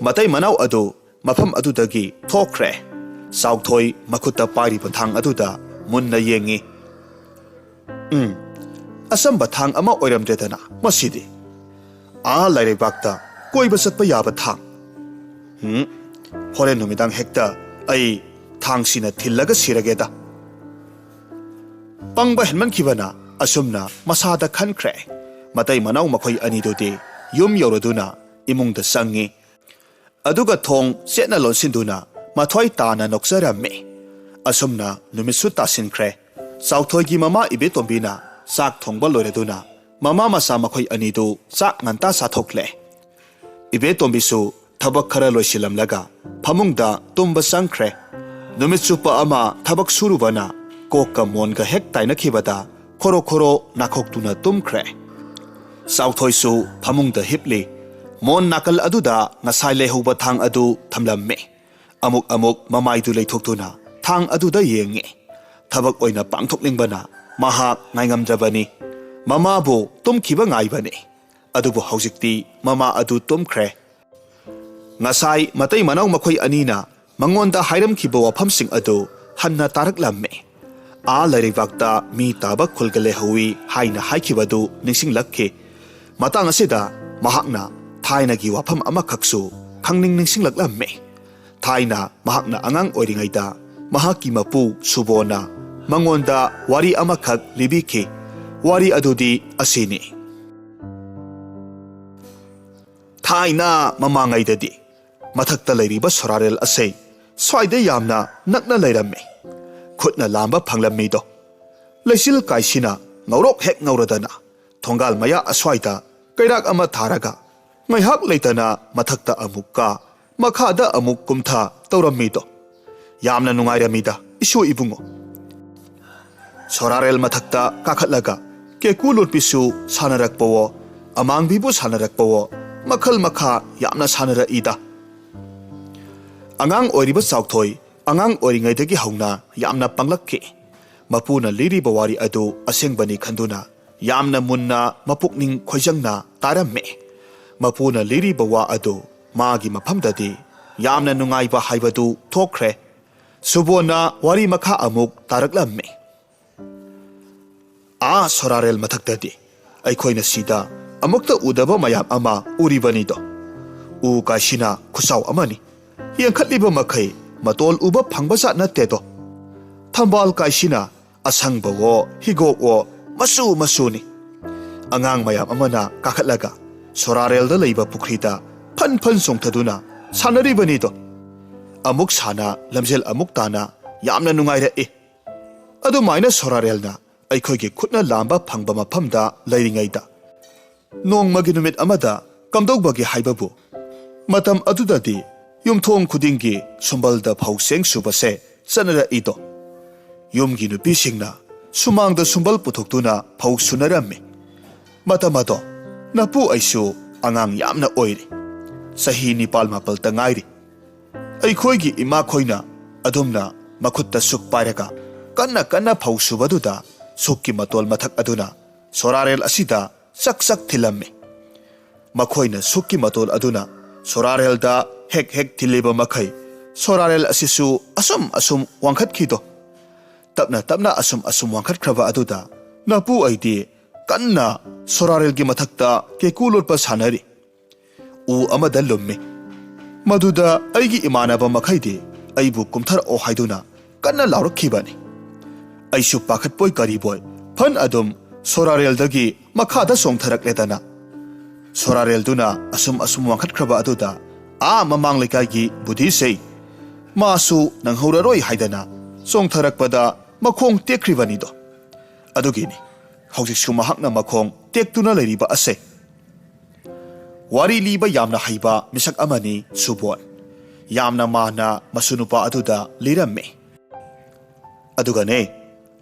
ꯃꯇꯩ ꯃꯅꯥꯎ ꯑꯗꯨ ꯃꯐꯝ ꯑꯗꯨꯗꯒꯤ ꯊꯣꯛꯈ꯭ꯔꯦ꯫ ꯆꯥꯎꯊꯣꯏ ꯃꯈꯨꯠꯇ ꯄꯥꯏꯔꯤꯕ ꯊꯥꯡ ꯑꯗꯨꯗ ꯃꯨꯟꯅ ꯌꯦꯡꯉꯤ꯫ "ꯎꯝ, ꯑꯆꯝꯕ ꯊꯥꯡ ꯑꯃ ꯑꯣꯏꯔꯝꯗ꯭ꯔꯦꯗꯅ ꯃꯁꯤꯗꯤ꯫ ꯑꯥ ꯂꯥꯏꯔꯩꯕꯥꯛꯇ ꯀꯣꯏꯕ ꯆꯠꯄ ꯌꯥꯕ ꯊꯥꯡ꯫ ꯎꯝ, ꯍꯣꯔꯦꯟ ꯅꯨꯃꯤꯗꯥꯡ ꯍꯦꯛꯇ ꯑꯩ ꯊꯥꯡꯁꯤꯅ ꯊꯤꯜꯂꯒ ꯁꯤꯔꯒꯦꯗ꯫" ꯄꯪꯕ ꯍꯦꯟꯃꯟꯈꯤꯕꯅ ꯑꯁꯨꯝꯅ ꯃꯁꯥꯗ ꯈꯟꯈ꯭ꯔꯦ꯫ ꯃꯇꯩ ꯃꯅꯥꯎ ꯃꯈꯣꯏ ꯑꯅꯤꯗꯨꯗꯤ ꯌꯨꯝ ꯌꯧꯔꯗꯨꯅ ꯏꯃꯨꯡꯗ ꯆꯪꯉꯤ꯫ ꯑꯗꯨꯒ ꯊꯣꯡ ꯆꯦꯠꯅ ꯂꯣꯟꯁꯤꯟꯗꯨꯅ ꯃꯊ꯭ꯋꯥꯏ ꯇꯥꯅ ꯅꯣꯛꯆꯔꯝꯃꯤ꯫ ꯑꯁꯨꯝꯅ ꯅꯨꯃꯤꯠꯁꯨ ꯇꯥꯁꯤꯟꯈ꯭ꯔꯦ꯫ ꯆꯥꯎꯊꯣꯏꯒꯤ ꯃꯃꯥ ꯏꯕꯦꯇꯣꯝꯕꯤꯅ ꯆꯥꯛ ꯊꯣꯡꯕ ꯂꯣꯏꯔꯗꯨꯅ ꯃꯃꯥ ꯃꯆꯥ ꯃꯈꯣꯏ ꯑꯅꯤꯗꯨ ꯆꯥꯛ ꯉꯟꯇꯥ ꯆꯥꯊꯣꯛꯂꯦ꯫ ꯏꯕꯦꯇꯣꯝꯕꯤꯁꯨ ꯊꯕꯛ ꯈꯔ ꯂꯣꯏꯁꯤꯜꯂꯝꯂꯒ ꯐꯃꯨꯡꯗ ꯇꯨꯝꯕ ꯆꯪꯈ꯭ꯔꯦ꯫ ꯅꯨꯃꯤꯠ ꯆꯨꯞꯄ ꯑꯃ ꯊꯕꯛ ꯁꯨꯔꯨꯕꯅ ꯀꯣꯛꯀ ꯃꯣꯟꯒ ꯍꯦꯛ ꯇꯥꯏꯅꯈꯤꯕꯗ ꯈꯣꯔꯣ ꯈꯣꯔꯣ ꯅꯥꯈꯣꯛꯇꯨꯅ ꯇꯨꯝꯈ꯭ꯔꯦ꯫ ꯆꯥꯎꯊꯣꯏꯁꯨ ꯐꯃꯨꯡꯗ ꯍꯤꯞꯂꯤ꯫ ꯃꯣꯟ ꯅꯥꯀꯜ ꯑꯗꯨꯗ ꯉꯁꯥꯏ ꯂꯩꯍꯧꯕ ꯊꯥꯡ ꯑꯗꯨ ꯊꯝꯂꯝꯃꯤ꯫ ꯑꯃꯨꯛ ꯑꯃꯨꯛ ꯃꯃꯥꯏꯗꯨ ꯂꯩꯊꯣꯛꯇꯨꯅ ꯊꯥꯡ ꯑꯗꯨꯗ ꯌꯦꯡꯉꯤ꯫ ꯊꯕꯛ ꯑꯣꯏꯅ ꯄꯥꯡꯊꯣꯛꯅꯤꯡꯕꯅ ꯃꯍꯥꯛ ꯉꯥꯏꯉꯝꯗ꯭ꯔꯕꯅꯤ꯫ ꯃꯃꯥꯕꯨ ꯇꯨꯝꯈꯤꯕ ꯉꯥꯏꯕꯅꯤ꯫ ꯑꯗꯨꯕꯨ ꯍꯧꯖꯤꯛꯇꯤ ꯃꯃꯥ ꯑꯗꯨ ꯇꯨꯝꯈ꯭ꯔꯦ꯫ ꯉꯁꯥꯏ ꯃꯇꯩ ꯃꯅꯥꯎ ꯃꯈꯣꯏ ꯑꯅꯤꯅ ꯃꯉꯣꯟꯗ ꯍꯥꯏꯔꯝꯈꯤꯕ ꯋꯥꯐꯝꯁꯤꯡ ꯑꯗꯨ ꯍꯟꯅ ꯇꯥꯔꯛꯂꯝꯃꯤ꯫ ꯑꯥ ꯂꯥꯏꯔꯩꯕꯥꯛꯇ ꯃꯤ ꯇꯥꯕ ꯈꯨꯜꯒ ꯂꯩꯍꯧꯋꯤ ꯍꯥꯏꯅ ꯍꯥꯏꯈꯤꯕꯗꯨ ꯅꯤꯡꯁꯤꯡꯂꯛꯈꯤ꯫ ꯃꯇꯥꯡ ꯑꯁꯤꯗ ꯃꯍꯥꯛꯅ ꯊꯥꯏꯅꯒꯤ ꯋꯥꯐꯝ ꯑꯃꯈꯛꯁꯨ ꯈꯪꯅꯤꯡ ꯅꯤꯡꯁꯤꯡꯂꯛꯂꯝꯃꯤ꯫ ꯊꯥꯏꯅ ꯃꯍꯥꯛꯅ ꯑꯉꯥꯡ ꯑꯣꯏꯔꯤꯉꯩꯗ ꯃꯍꯥꯛꯀꯤ ꯃꯄꯨ ꯁꯨꯕꯣꯅ ꯃꯉꯣꯟꯗ ꯋꯥꯔꯤ ꯑꯃꯈꯛ ꯂꯤꯕꯤꯈꯤ꯫ ꯋꯥꯔꯤ ꯑꯗꯨꯗꯤ ꯑꯁꯤꯅꯤ꯫ ꯊꯥꯏꯅ ꯃꯃꯥꯡꯉꯩꯗꯗꯤ ꯃꯊꯛꯇ ꯂꯩꯔꯤꯕ ꯁꯣꯔꯥꯔꯦꯜ ꯑꯁꯦ ꯁ꯭ꯋꯥꯏꯗ ꯌꯥꯝꯅ ꯅꯛꯅ ꯂꯩꯔꯝꯃꯤ꯫ ꯈꯨꯠꯅ ꯂꯥꯝꯕ ꯐꯪꯂꯝꯃꯤꯗꯣ꯫ ꯂꯩꯆꯤꯜ ꯀꯥꯏꯁꯤꯅ ꯉꯧꯔꯣꯛ ꯍꯦꯛ ꯉꯧꯔꯗꯅ ꯊꯣꯡꯒꯥꯜ ꯃꯌꯥ ꯑꯁ꯭ꯋꯥꯏꯗ ꯀꯩꯔꯥꯛ ꯑꯃ ꯊꯥꯔꯒ ꯉꯥꯏꯍꯥꯛ ꯂꯩꯇꯅ ꯃꯊꯛꯇ ꯑꯃꯨꯛ ꯀꯥ, ꯃꯈꯥꯗ ꯑꯃꯨꯛ ꯀꯨꯝꯊ ꯇꯧꯔꯝꯃꯤꯗꯣ꯫ ꯌꯥꯝꯅ ꯅꯨꯡꯉꯥꯏꯔꯝꯃꯤꯗ, ꯏꯁꯨ ꯏꯕꯨꯡꯉꯣ꯫ ꯁꯣꯔꯥꯔꯦꯜ ꯃꯊꯛꯇ ꯀꯥꯈꯠꯂꯒ ꯀꯦꯀꯨ ꯂꯣꯠꯄꯤꯁꯨ ꯁꯥꯟꯅꯔꯛꯄꯋꯣ, ꯑꯃꯥꯡꯕꯤꯕꯨ ꯁꯥꯟꯅꯔꯛꯄꯋꯣ, ꯃꯈꯜ ꯃꯈꯥ ꯌꯥꯝꯅ ꯁꯥꯟꯅꯔꯛꯏꯗ꯫ ꯑꯉꯥꯡ ꯑꯣꯏꯔꯤꯕ ꯆꯥꯎꯊꯣꯏ ꯑꯉꯥꯡ ꯑꯣꯏꯔꯤꯉꯩꯗꯒꯤ ꯍꯧꯅ ꯌꯥꯝꯅ ꯄꯪꯂꯛꯈꯤ꯫ ꯃꯄꯨꯅ ꯂꯤꯔꯤꯕ ꯋꯥꯔꯤ ꯑꯗꯨ ꯑꯁꯦꯡꯕꯅꯤ ꯈꯟꯗꯨꯅ ꯌꯥꯝꯅ ꯃꯨꯟꯅ ꯃꯄꯨꯛꯅꯤꯡ ꯈꯣꯏꯖꯪꯅ ꯇꯥꯔꯝꯃꯤ꯫ ꯃꯄꯨꯅ ꯂꯤꯔꯤꯕ ꯋꯥ ꯑꯗꯨ ꯃꯥꯒꯤ ꯃꯐꯝꯗꯗꯤ ꯌꯥꯝꯅ ꯅꯨꯡꯉꯥꯏꯕ ꯍꯥꯏꯕꯗꯨ ꯊꯣꯛꯈ꯭ꯔꯦ꯫ ꯁꯨꯕꯣꯟꯅ ꯋꯥꯔꯤ ꯃꯈꯥ ꯑꯃꯨꯛ ꯇꯥꯔꯛꯂꯝꯃꯤ꯫ ꯑꯥ ꯁꯣꯔꯥꯔꯦꯜ ꯃꯊꯛꯇꯗꯤ ꯑꯩꯈꯣꯏꯅ ꯁꯤꯗ ꯑꯃꯨꯛꯇ ꯎꯗꯕ ꯃꯌꯥꯝ ꯑꯃ ꯎꯔꯤꯕꯅꯤꯗꯣ꯫ ꯎ ꯀꯥꯏꯁꯤꯅ ꯈꯨꯆꯥꯎ ꯑꯃꯅꯤ꯫ ꯌꯦꯡꯈꯠꯂꯤꯕ ꯃꯈꯩ ꯃꯇꯣꯜ ꯎꯕ ꯐꯪꯕꯖꯥꯠ ꯅꯠꯇꯦꯗꯣ꯫ ꯊꯝꯕꯥꯜ ꯀꯥꯏꯁꯤꯅ ꯑꯁꯪꯕꯋꯣ ꯍꯤꯒꯣꯛꯋꯣ ꯃꯆꯨ ꯃꯆꯨꯅꯤ꯫ ꯑꯉꯥꯡ ꯃꯌꯥꯝ ꯑꯃꯅ ꯀꯥꯈꯠꯂꯒ ꯁꯣꯔꯥꯔꯦꯜꯗ ꯂꯩꯕ ꯄꯨꯈ꯭ꯔꯤꯗ ꯐꯟ ꯐꯟ ꯆꯣꯡꯊꯗꯨꯅ ꯁꯥꯟꯅꯔꯤꯕꯅꯤꯗꯣ꯫ ꯑꯃꯨꯛ ꯁꯥꯟꯅ, ꯂꯝꯖꯦꯜ ꯑꯃꯨꯛ ꯇꯥꯅ ꯌꯥꯝꯅ ꯅꯨꯡꯉꯥꯏꯔꯛꯏ꯫ ꯑꯗꯨꯃꯥꯏꯅ ꯁꯣꯔꯥꯔꯦꯜꯅ ꯑꯩꯈꯣꯏꯒꯤ ꯈꯨꯠꯅ ꯂꯥꯝꯕ ꯐꯪꯕ ꯃꯐꯝꯗ ꯂꯩꯔꯤꯉꯩꯗ ꯅꯣꯡꯃꯒꯤ ꯅꯨꯃꯤꯠ ꯑꯃꯗ ꯀꯝꯗꯧꯕꯒꯦ ꯍꯥꯏꯕꯕꯨ, ꯃꯇꯝ ꯑꯗꯨꯗꯗꯤ ꯌꯨꯝꯊꯣꯡ ꯈꯨꯗꯤꯡꯒꯤ ꯁꯨꯝꯕꯜꯗ ꯐꯧ ꯆꯦꯡ ꯁꯨꯕꯁꯦ ꯆꯠꯅꯔꯛꯏꯗꯣ꯫ ꯌꯨꯝꯒꯤ ꯅꯨꯄꯤꯁꯤꯡꯅ ꯁꯨꯃꯥꯡꯗ ꯁꯨꯝꯕꯜ ꯄꯨꯊꯣꯛꯇꯨꯅ ꯐꯧ ꯁꯨꯅꯔꯝꯃꯤ꯫ ꯃꯇꯝ ꯑꯗꯣ ꯅꯄꯨ ꯑꯩꯁꯨ ꯑꯉꯥꯡ ꯌꯥꯝꯅ ꯑꯣꯏꯔꯤ꯫ ꯆꯍꯤ ꯅꯤꯄꯥꯜ ꯃꯥꯄꯜꯇ ꯉꯥꯏꯔꯤ꯫ ꯑꯩꯈꯣꯏꯒꯤ ꯏꯃꯥꯈꯣꯏꯅ ꯑꯗꯨꯝꯅ ꯃꯈꯨꯠꯇ ꯁꯨꯛ ꯄꯥꯏꯔꯒ ꯀꯟꯅ ꯀꯟꯅ ꯐꯧ ꯁꯨꯕꯗꯨꯗ ꯁꯨꯛꯀꯤ ꯃꯇꯣꯜ ꯃꯊꯛ ꯑꯗꯨꯅ ꯁꯣꯔꯥꯔꯦꯜ ꯑꯁꯤꯗ ꯆꯛ ꯆꯛ ꯊꯤꯜꯂꯝꯃꯤ꯫ ꯃꯈꯣꯏꯅ ꯁꯨꯛꯀꯤ ꯃꯇꯣꯜ ꯑꯗꯨꯅ ꯁꯣꯔꯥꯔꯦꯜꯗ ꯍꯦꯛ ꯍꯦꯛ ꯊꯤꯜꯂꯤꯕ ꯃꯈꯩ ꯁꯣꯔꯥꯔꯦꯜ ꯑꯁꯤꯁꯨ ꯑꯁꯨꯝ ꯑꯁꯨꯝ ꯋꯥꯡꯈꯠꯈꯤꯗꯣ꯫ ꯇꯞꯅ ꯇꯞꯅ ꯑꯁꯨꯝ ꯑꯁꯨꯝ ꯋꯥꯡꯈꯠꯈ꯭ꯔꯕ ꯑꯗꯨꯗ ꯅꯄꯨ ꯑꯩꯗꯤ ꯀꯟꯅ ꯁꯣꯔꯥꯔꯦꯜꯒꯤ ꯃꯊꯛꯇ ꯀꯦꯀꯨ ꯂꯣꯠꯄ ꯁꯥꯟꯅꯔꯤ꯫ ꯎ ꯑꯃꯗ ꯂꯨꯝꯃꯤ꯫ ꯃꯗꯨꯗ ꯑꯩꯒꯤ ꯏꯃꯥꯟꯅꯕ ꯃꯈꯩꯗꯤ ꯑꯩꯕꯨ ꯀꯨꯝꯊꯔꯛꯑꯣ ꯍꯥꯏꯗꯨꯅ ꯀꯟꯅ ꯂꯥꯎꯔꯛꯈꯤꯕꯅꯤ꯫ ꯑꯩꯁꯨ ꯄꯥꯈꯠꯄꯣꯏ ꯀꯔꯤꯕꯣꯏ ꯐꯟ ꯑꯗꯨꯝ ꯁꯣꯔꯥꯔꯦꯜꯗꯒꯤ ꯃꯈꯥꯗ ꯆꯣꯡꯊꯔꯛꯂꯦꯗꯅ꯫ ꯁꯣꯔꯥꯔꯦꯜꯗꯨꯅ ꯑꯁꯨꯝ ꯑꯁꯨꯝ ꯋꯥꯡꯈꯠꯈ꯭ꯔꯕ ꯑꯗꯨꯗ ꯑꯥ ꯃꯃꯥꯡ ꯂꯩꯀꯥꯏꯒꯤ ꯕꯨꯙꯤꯁꯦ ꯃꯥꯁꯨ ꯅꯪꯍꯧꯔꯔꯣꯏ ꯍꯥꯏꯗꯅ ꯆꯣꯡꯊꯔꯛꯄꯗ ꯃꯈꯣꯡ ꯇꯦꯛꯈ꯭ꯔꯤꯕꯅꯤꯗꯣ꯫ ꯑꯗꯨꯒꯤꯅꯤ ꯍꯧꯖꯤꯛꯁꯨ ꯃꯍꯥꯛꯅ ꯃꯈꯣꯡ ꯇꯦꯛꯇꯨꯅ ꯂꯩꯔꯤꯕ ꯑꯁꯦ꯫ ꯋꯥꯔꯤ ꯂꯤꯕ ꯌꯥꯝꯅ ꯍꯩꯕ ꯃꯤꯁꯛ ꯑꯃꯅꯤ ꯁꯨꯕꯣꯟ꯫ ꯌꯥꯝꯅ ꯃꯥꯟꯅ ꯃꯁꯨ ꯅꯨꯄꯥ ꯑꯗꯨꯗ ꯂꯤꯔꯝꯃꯤ꯫ ꯑꯗꯨꯒꯅꯦ,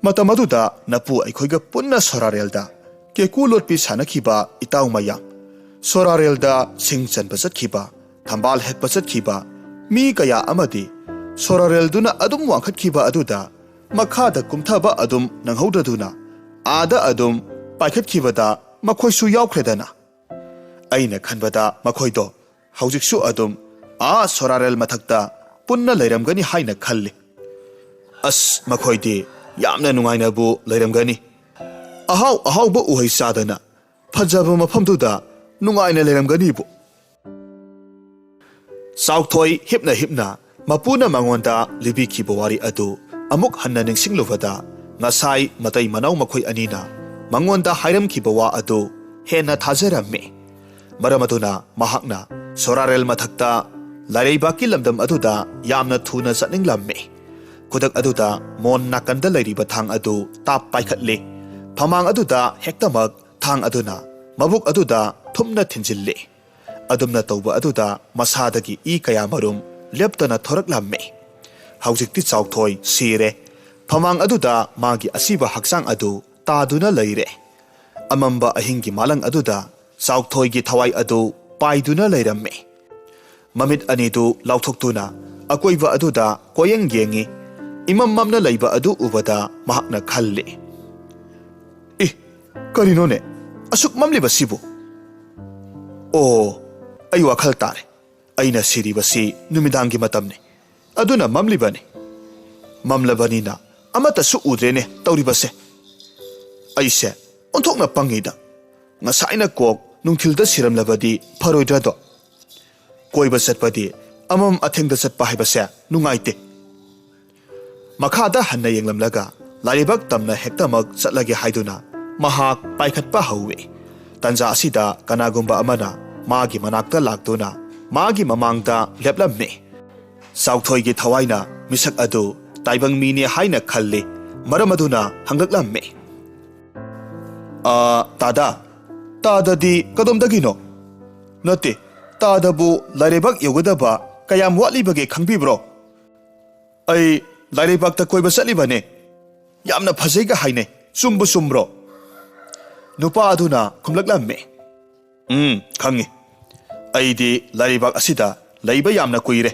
ꯃꯇꯝ ꯑꯗꯨꯗ ꯅꯄꯨ ꯑꯩꯈꯣꯏꯒ ꯄꯨꯟꯅ ꯁꯣꯔꯥꯔꯦꯜꯗ ꯀꯦꯀꯨ ꯂꯣꯠꯄꯤ ꯁꯥꯟꯅꯈꯤꯕ ꯏꯇꯥꯎ ꯃꯌꯥꯝ, ꯁꯣꯔꯥꯔꯦꯜꯗ ꯁꯤꯡ ꯆꯟꯕ ꯆꯠꯈꯤꯕ, ꯊꯝꯕꯥꯜ ꯍꯦꯛꯄ ꯆꯠꯈꯤꯕ ꯃꯤ ꯀꯌꯥ ꯑꯃꯗꯤ ꯁꯣꯔꯥꯔꯦꯜꯗꯨꯅ ꯑꯗꯨꯝ ꯋꯥꯡꯈꯠꯈꯤꯕ ꯑꯗꯨꯗ ꯃꯈꯥꯗ ꯀꯨꯝꯊꯕ ꯑꯗꯨꯝ ꯅꯪꯍꯧꯗ꯭ꯔꯗꯨꯅ ꯑꯥꯗ ꯑꯗꯨꯝ ꯄꯥꯏꯈꯠꯈꯤꯕꯗ ꯃꯈꯣꯏꯁꯨ ꯌꯥꯎꯈ꯭ꯔꯦꯗꯅ꯫ ꯑꯩꯅ ꯈꯟꯕꯗ ꯃꯈꯣꯏꯗꯣ ꯍꯧꯖꯤꯛꯁꯨ ꯑꯗꯨꯝ ꯑꯥ ꯁꯣꯔꯥꯔꯦꯜ ꯃꯊꯛꯇ ꯄꯨꯟꯅ ꯂꯩꯔꯝꯒꯅꯤ ꯍꯥꯏꯅ ꯈꯜꯂꯤ꯫ ꯑꯁ, ꯃꯈꯣꯏꯗꯤ ꯌꯥꯝꯅ ꯅꯨꯡꯉꯥꯏꯅꯕꯨ ꯂꯩꯔꯝꯒꯅꯤ꯫ ꯑꯍꯥꯎ ꯑꯍꯥꯎꯕ ꯎꯍꯩ ꯆꯥꯗꯅ ꯐꯖꯕ ꯃꯐꯝꯗꯨꯗ ꯅꯨꯡꯉꯥꯏꯅ ꯂꯩꯔꯝꯒꯅꯤꯕꯨ꯫ ꯆꯥꯎꯊꯣꯏ ꯍꯤꯞꯅ ꯍꯤꯞꯅ ꯃꯄꯨꯅ ꯃꯉꯣꯟꯗ ꯂꯤꯕꯤꯈꯤꯕ ꯋꯥꯔꯤ ꯑꯗꯨ ꯑꯃꯨꯛ ꯍꯟꯅ ꯅꯤꯡꯁꯤꯡꯂꯨꯕꯗ ꯉꯁꯥꯏ ꯃꯇꯩ ꯃꯅꯥꯎ ꯃꯈꯣꯏ ꯑꯅꯤꯅ ꯃꯉꯣꯟꯗ ꯍꯥꯏꯔꯝꯈꯤꯕ ꯋꯥ ꯑꯗꯨ ꯍꯦꯟꯅ ꯊꯥꯖꯔꯝꯃꯤ꯫ ꯃꯔꯝ ꯑꯗꯨꯅ ꯃꯍꯥꯛꯅ ꯁꯣꯔꯥꯔꯦꯜ ꯃꯊꯛꯇ ꯂꯥꯏꯔꯩꯕꯥꯛꯀꯤ ꯂꯝꯗꯝ ꯑꯗꯨꯗ ꯌꯥꯝꯅ ꯊꯨꯅ ꯆꯠꯅꯤꯡꯂꯝꯃꯤ꯫ ꯈꯨꯗꯛ ꯑꯗꯨꯗ ꯃꯣꯟ ꯅꯥꯀꯟꯗ ꯂꯩꯔꯤꯕ ꯊꯥꯡ ꯑꯗꯨ ꯇꯥꯞ ꯄꯥꯏꯈꯠꯂꯤ꯫ ꯐꯃꯥꯡ ꯑꯗꯨꯗ ꯍꯦꯛꯇꯃꯛ ꯊꯥꯡ ꯑꯗꯨꯅ ꯃꯕꯨꯛ ꯑꯗꯨꯗ ꯊꯨꯝꯅ ꯊꯤꯟꯖꯤꯜꯂꯤ꯫ ꯑꯗꯨꯝꯅ ꯇꯧꯕ ꯑꯗꯨꯗ ꯃꯁꯥꯗꯒꯤ ꯏ ꯀꯌꯥ ꯃꯔꯨꯝ ꯂꯦꯞꯇꯅ ꯊꯣꯔꯛꯂꯝꯃꯤ꯫ ꯍꯧꯖꯤꯛꯇꯤ ꯆꯥꯎꯊꯣꯏ ꯁꯤꯔꯦ꯫ ꯐꯃꯥꯡ ꯑꯗꯨꯗ ꯃꯥꯒꯤ ꯑꯁꯤꯕ ꯍꯛꯆꯥꯡ ꯑꯗꯨ ꯇꯥꯗꯨꯅ ꯂꯩꯔꯦ꯫ ꯑꯃꯝꯕ ꯑꯍꯤꯡꯒꯤ ꯃꯥꯂꯪ ꯑꯗꯨꯗ ꯆꯥꯎꯊꯣꯏꯒꯤ ꯊꯋꯥꯏ ꯑꯗꯨ ꯄꯥꯏꯗꯨꯅ ꯂꯩꯔꯝꯃꯤ꯫ ꯃꯃꯤꯠ ꯑꯅꯤꯗꯨ ꯂꯥꯎꯊꯣꯛꯇꯨꯅ ꯑꯀꯣꯏꯕ ꯑꯗꯨꯗ ꯀꯣꯌꯦꯡ ꯌꯦꯡꯉꯤ꯫ ꯏꯃꯝ ꯃꯝꯅ ꯂꯩꯕ ꯑꯗꯨ ꯎꯕꯗ ꯃꯍꯥꯛꯅ ꯈꯜꯂꯤ, "ꯏ, ꯀꯔꯤꯅꯣꯅꯦ ꯑꯁꯨꯛ ꯃꯝꯂꯤꯕꯁꯤꯕꯨ? ꯑꯣ, ꯑꯩ ꯋꯥꯈꯜ ꯇꯥꯔꯦ꯫ ꯑꯩꯅ ꯁꯤꯔꯤꯕꯁꯤ ꯅꯨꯃꯤꯗꯥꯡꯒꯤ ꯃꯇꯝꯅꯤ꯫ ꯑꯗꯨꯅ ꯃꯝꯂꯤꯕꯅꯤ꯫ ꯃꯝꯂꯕꯅꯤꯅ ꯑꯃꯠꯇꯁꯨ ꯎꯗ꯭ꯔꯦꯅꯦ ꯇꯧꯔꯤꯕꯁꯦ꯫ ꯑꯩꯁꯦ ꯑꯣꯟꯊꯣꯛꯅ ꯄꯪꯉꯤꯗ꯫ ꯉꯁꯥꯏꯅ ꯀꯣꯛ ꯅꯨꯡꯊꯤꯜꯗ ꯁꯤꯔꯝꯂꯕꯗꯤ ꯐꯔꯣꯏꯗ꯭ꯔꯗꯣ? ꯀꯣꯏꯕ ꯆꯠꯄꯗꯤ ꯑꯃꯝ ꯑꯊꯦꯡꯗ ꯆꯠꯄ ꯍꯥꯏꯕꯁꯦ ꯅꯨꯡꯉꯥꯏꯇꯦ꯫" ꯃꯈꯥꯗ ꯍꯟꯅ ꯌꯦꯡꯂꯝꯂꯒ ꯂꯥꯏꯔꯩꯕꯥꯛ ꯇꯝꯅ ꯍꯦꯛꯇꯃꯛ ꯆꯠꯂꯒꯦ ꯍꯥꯏꯗꯨꯅ ꯃꯍꯥꯛ ꯄꯥꯏꯈꯠꯄ ꯍꯧꯏ꯫ ꯇꯟꯖꯥ ꯑꯁꯤꯗ ꯀꯅꯥꯒꯨꯝꯕ ꯑꯃꯅ ꯃꯥꯒꯤ ꯃꯅꯥꯛꯇ ꯂꯥꯛꯇꯨꯅ ꯃꯥꯒꯤ ꯃꯃꯥꯡꯗ ꯂꯦꯞꯂꯝꯃꯤ꯫ ꯆꯥꯎꯊꯣꯏꯒꯤ ꯊꯋꯥꯏꯅ ꯃꯤꯁꯛ ꯑꯗꯨ ꯇꯥꯏꯕꯪ ꯃꯤꯅꯤ ꯍꯥꯏꯅ ꯈꯜꯂꯤ꯫ ꯃꯔꯝ ꯑꯗꯨꯅ ꯍꯪꯂꯛꯂꯝꯃꯤ, "ꯑ, ꯇꯥꯗꯥ, ꯇꯥꯗꯗꯤ ꯀꯗꯣꯝꯗꯒꯤꯅꯣ? ꯅꯠꯇꯦ, ꯇꯥꯗꯕꯨ ꯂꯥꯏꯔꯩꯕꯥꯛ ꯌꯧꯒꯗꯕ ꯀꯌꯥꯝ ꯋꯥꯠꯂꯤꯕꯒꯦ ꯈꯪꯕꯤꯕ꯭ꯔꯣ?" "ꯑꯩ ꯂꯥꯏꯔꯩꯕꯥꯛꯇ ꯀꯣꯏꯕ ꯆꯠꯂꯤꯕꯅꯦ꯫ ꯌꯥꯝꯅ ꯐꯖꯩꯒ ꯍꯥꯏꯅꯩ꯫ ꯆꯨꯝꯕꯨ ꯆꯨꯝꯕ꯭ꯔꯣ?" ꯅꯨꯄꯥ ꯑꯗꯨꯅ ꯈꯨꯝꯂꯛꯂꯝꯃꯤ, "ꯎꯝ, ꯈꯪꯉꯤ꯫ ꯑꯩꯗꯤ ꯂꯥꯏꯔꯩꯕꯥꯛ ꯑꯁꯤꯗ ꯂꯩꯕ ꯌꯥꯝꯅ ꯀꯨꯏꯔꯦ꯫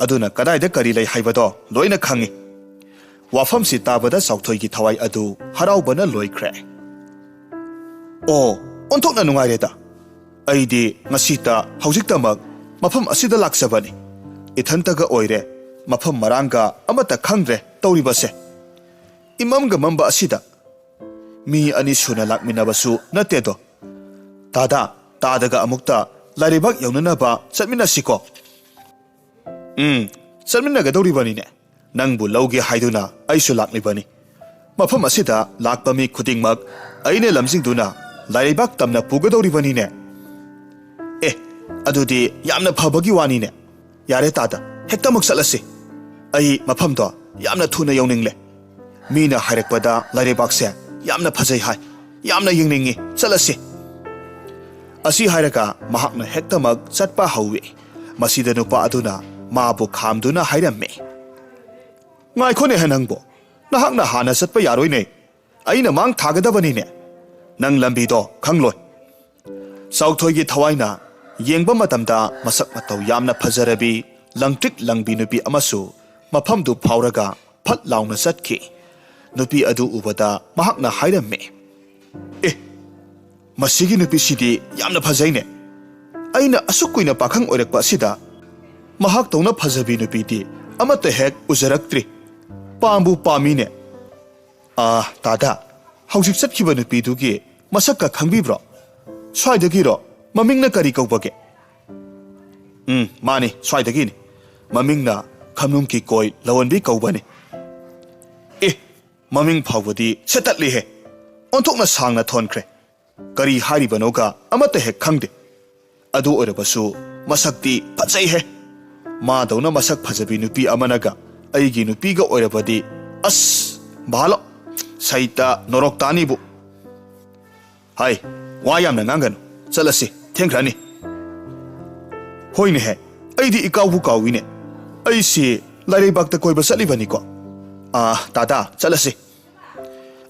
ꯑꯗꯨꯅ ꯀꯗꯥꯏꯗ ꯀꯔꯤ ꯂꯩ ꯍꯥꯏꯕꯗꯣ ꯂꯣꯏꯅ ꯈꯪꯉꯤ꯫" ꯋꯥꯐꯝꯁꯤ ꯇꯥꯕꯗ ꯆꯥꯎꯊꯣꯏꯒꯤ ꯊꯋꯥꯏ ꯑꯗꯨ ꯍꯔꯥꯎꯕꯅ ꯂꯣꯏꯈ꯭ꯔꯦ꯫ "ꯑꯣ, ꯑꯣꯟꯊꯣꯛꯅ ꯅꯨꯡꯉꯥꯏꯔꯦꯗ꯫ ꯑꯩꯗꯤ ꯉꯁꯤꯇ ꯍꯧꯖꯤꯛꯇꯃꯛ ꯃꯐꯝ ꯑꯁꯤꯗ ꯂꯥꯛꯆꯕꯅꯤ꯫ ꯏꯊꯟꯇꯒ ꯑꯣꯏꯔꯦ, ꯃꯐꯝ ꯃꯔꯥꯡꯒ ꯑꯃꯠꯇ ꯈꯪꯗ꯭ꯔꯦ ꯇꯧꯔꯤꯕꯁꯦ꯫ ꯏꯃꯝꯒ ꯃꯝꯕ ꯑꯁꯤꯗ ꯃꯤ ꯑꯅꯤ ꯁꯨꯅ ꯂꯥꯛꯃꯤꯟꯅꯕꯁꯨ ꯅꯠꯇꯦꯗꯣ꯫ ꯇꯥꯗꯥ, ꯇꯥꯗꯒ ꯑꯃꯨꯛꯇ ꯂꯥꯏꯔꯩꯕꯥꯛ ꯌꯧꯅꯅꯕ ꯆꯠꯃꯤꯟꯅꯁꯤꯀꯣ?" "ꯎꯝ, ꯆꯠꯃꯤꯟꯅꯒꯗꯧꯔꯤꯕꯅꯤꯅꯦ꯫ ꯅꯪꯕꯨ ꯂꯧꯒꯦ ꯍꯥꯏꯗꯨꯅ ꯑꯩꯁꯨ ꯂꯥꯛꯂꯤꯕꯅꯤ꯫ ꯃꯐꯝ ꯑꯁꯤꯗ ꯂꯥꯛꯄ ꯃꯤ ꯈꯨꯗꯤꯡꯃꯛ ꯑꯩꯅ ꯂꯝꯖꯤꯡꯗꯨꯅ ꯂꯥꯏꯔꯩꯕꯥꯛ ꯇꯝꯅ ꯄꯨꯒꯗꯧꯔꯤꯕꯅꯤꯅꯦ꯫" "ꯑꯦ, ꯑꯗꯨꯗꯤ ꯌꯥꯝꯅ ꯐꯕꯒꯤ ꯋꯥꯅꯤꯅꯦ꯫ ꯌꯥꯔꯦ ꯇꯥꯗ, ꯍꯦꯛꯇꯃꯛ ꯆꯠꯂꯁꯤ꯫ ꯑꯩ ꯃꯐꯝꯗꯣ ꯌꯥꯝꯅ ꯊꯨꯅ ꯌꯧꯅꯤꯡꯂꯦ꯫ ꯃꯤꯅ ꯍꯥꯏꯔꯛꯄꯗ ꯂꯥꯏꯔꯩꯕꯥꯛꯁꯦ ꯌꯥꯝꯅ ꯐꯖꯩ ꯍꯥꯏ꯫ ꯌꯥꯝꯅ ꯌꯦꯡꯅꯤꯡꯉꯤ꯫ ꯆꯠꯂꯁꯤ꯫" ꯑꯁꯤ ꯍꯥꯏꯔꯒ ꯃꯍꯥꯛꯅ ꯍꯦꯛꯇꯃꯛ ꯆꯠꯄ ꯍꯧꯏ꯫ ꯃꯁꯤꯗ ꯅꯨꯄꯥ ꯑꯗꯨꯅ ꯃꯥꯕꯨ ꯈꯥꯝꯗꯨꯅ ꯍꯥꯏꯔꯝꯃꯤ, "ꯉꯥꯏꯈꯣꯅꯦ ꯍꯦ ꯅꯪꯕꯣ, ꯅꯍꯥꯛꯅ ꯍꯥꯟꯅ ꯆꯠꯄ ꯌꯥꯔꯣꯏꯅꯦ꯫ ꯑꯩꯅ ꯃꯥꯡ ꯊꯥꯒꯗꯕꯅꯤꯅꯦ꯫ ꯅꯪ ꯂꯝꯕꯤꯗꯣ ꯈꯪꯂꯣꯏ꯫" ꯆꯥꯎꯊꯣꯏꯒꯤ ꯊꯋꯥꯏꯅ ꯌꯦꯡꯕ ꯃꯇꯝꯗ ꯃꯁꯛ ꯃꯇꯧ ꯌꯥꯝꯅ ꯐꯖꯔꯕꯤ, ꯂꯪꯇ꯭ꯔꯤꯛ ꯂꯪꯕꯤ ꯅꯨꯄꯤ ꯑꯃꯁꯨ ꯃꯐꯝꯗꯨ ꯐꯥꯎꯔꯒ ꯐꯠ ꯂꯥꯎꯅ ꯆꯠꯈꯤ꯫ ꯅꯨꯄꯤ ꯑꯗꯨ ꯎꯕꯗ ꯃꯍꯥꯛꯅ ꯍꯥꯏꯔꯝꯃꯤ, "ꯑꯦ, ꯃꯁꯤꯒꯤ ꯅꯨꯄꯤꯁꯤꯗꯤ ꯌꯥꯝꯅ ꯐꯖꯩꯅꯦ꯫ ꯑꯩꯅ ꯑꯁꯨꯛ ꯀꯨꯏꯅ ꯄꯥꯈꯪ ꯑꯣꯏꯔꯛꯄ ꯑꯁꯤꯗ ꯃꯍꯥꯛꯇꯧꯅ ꯐꯖꯕꯤ ꯅꯨꯄꯤꯗꯤ ꯑꯃꯠꯇ ꯍꯦꯛ ꯎꯖꯔꯛꯇ꯭ꯔꯤ꯫ ꯄꯥꯝꯕꯨ ꯄꯥꯝꯃꯤꯅꯦ꯫ ꯑꯥ, ꯇꯥꯗꯥ, ꯍꯧꯖꯤꯛ ꯆꯠꯈꯤꯕ ꯅꯨꯄꯤꯗꯨꯒꯤ ꯃꯁꯛꯀ ꯈꯪꯕꯤꯕ꯭ꯔꯣ? ꯁ꯭ꯋꯥꯏꯗꯒꯤꯔꯣ? ꯃꯃꯤꯡꯅ ꯀꯔꯤ ꯀꯧꯕꯒꯦ?" "ꯎꯝ, ꯃꯥꯅꯤ, ꯁ꯭ꯋꯥꯏꯗꯒꯤꯅꯤ꯫ ꯃꯃꯤꯡꯅ ꯈꯝꯅꯨꯡꯀꯤ ꯀꯣꯏ ꯂꯧꯍꯟꯕꯤ ꯀꯧꯕꯅꯤ꯫" "ꯑꯦ, ꯃꯃꯤꯡ ꯐꯥꯎꯕꯗꯤ ꯁꯦꯠꯇꯠꯂꯤꯍꯦ꯫ ꯑꯣꯟꯊꯣꯛꯅ ꯁꯥꯡꯅ ꯊꯣꯟꯈ꯭ꯔꯦ꯫ ꯀꯔꯤ ꯍꯥꯏꯔꯤꯕꯅꯣꯒ ꯑꯃꯠꯇ ꯍꯦꯛ ꯈꯪꯗꯦ꯫ ꯑꯗꯨ ꯑꯣꯏꯔꯕꯁꯨ ꯃꯁꯛꯇꯤ ꯐꯖꯩꯍꯦ꯫ ꯃꯥꯗꯧꯅ ꯃꯁꯛ ꯐꯖꯕꯤ ꯅꯨꯄꯤ ꯑꯃꯅꯒ ꯑꯩꯒꯤ ꯅꯨꯄꯤꯒ ꯑꯣꯏꯔꯕꯗꯤ, ꯑꯁ, ꯚꯥꯂꯣ, ꯁꯩꯇ ꯅꯣꯔꯣꯛ ꯇꯥꯅꯤꯕꯨ꯫ ꯍꯥꯏ, ꯋꯥ ꯌꯥꯝꯅ ꯉꯥꯡꯒꯅꯨ꯫ ꯆꯠꯂꯁꯤ, ꯊꯦꯡꯈ꯭ꯔꯅꯤ꯫ ꯍꯣꯏꯅꯦꯍꯦ, ꯑꯩꯗꯤ ꯏꯀꯥꯎꯕꯨ ꯀꯥꯎꯏꯅꯦ꯫ ꯑꯩꯁꯤ ꯂꯥꯏꯔꯩꯕꯥꯛꯇ ꯀꯣꯏꯕ ꯆꯠꯂꯤꯕꯅꯤꯀꯣ꯫ ꯑꯥ, ꯇꯥꯇꯥ, ꯆꯠꯂꯁꯤ꯫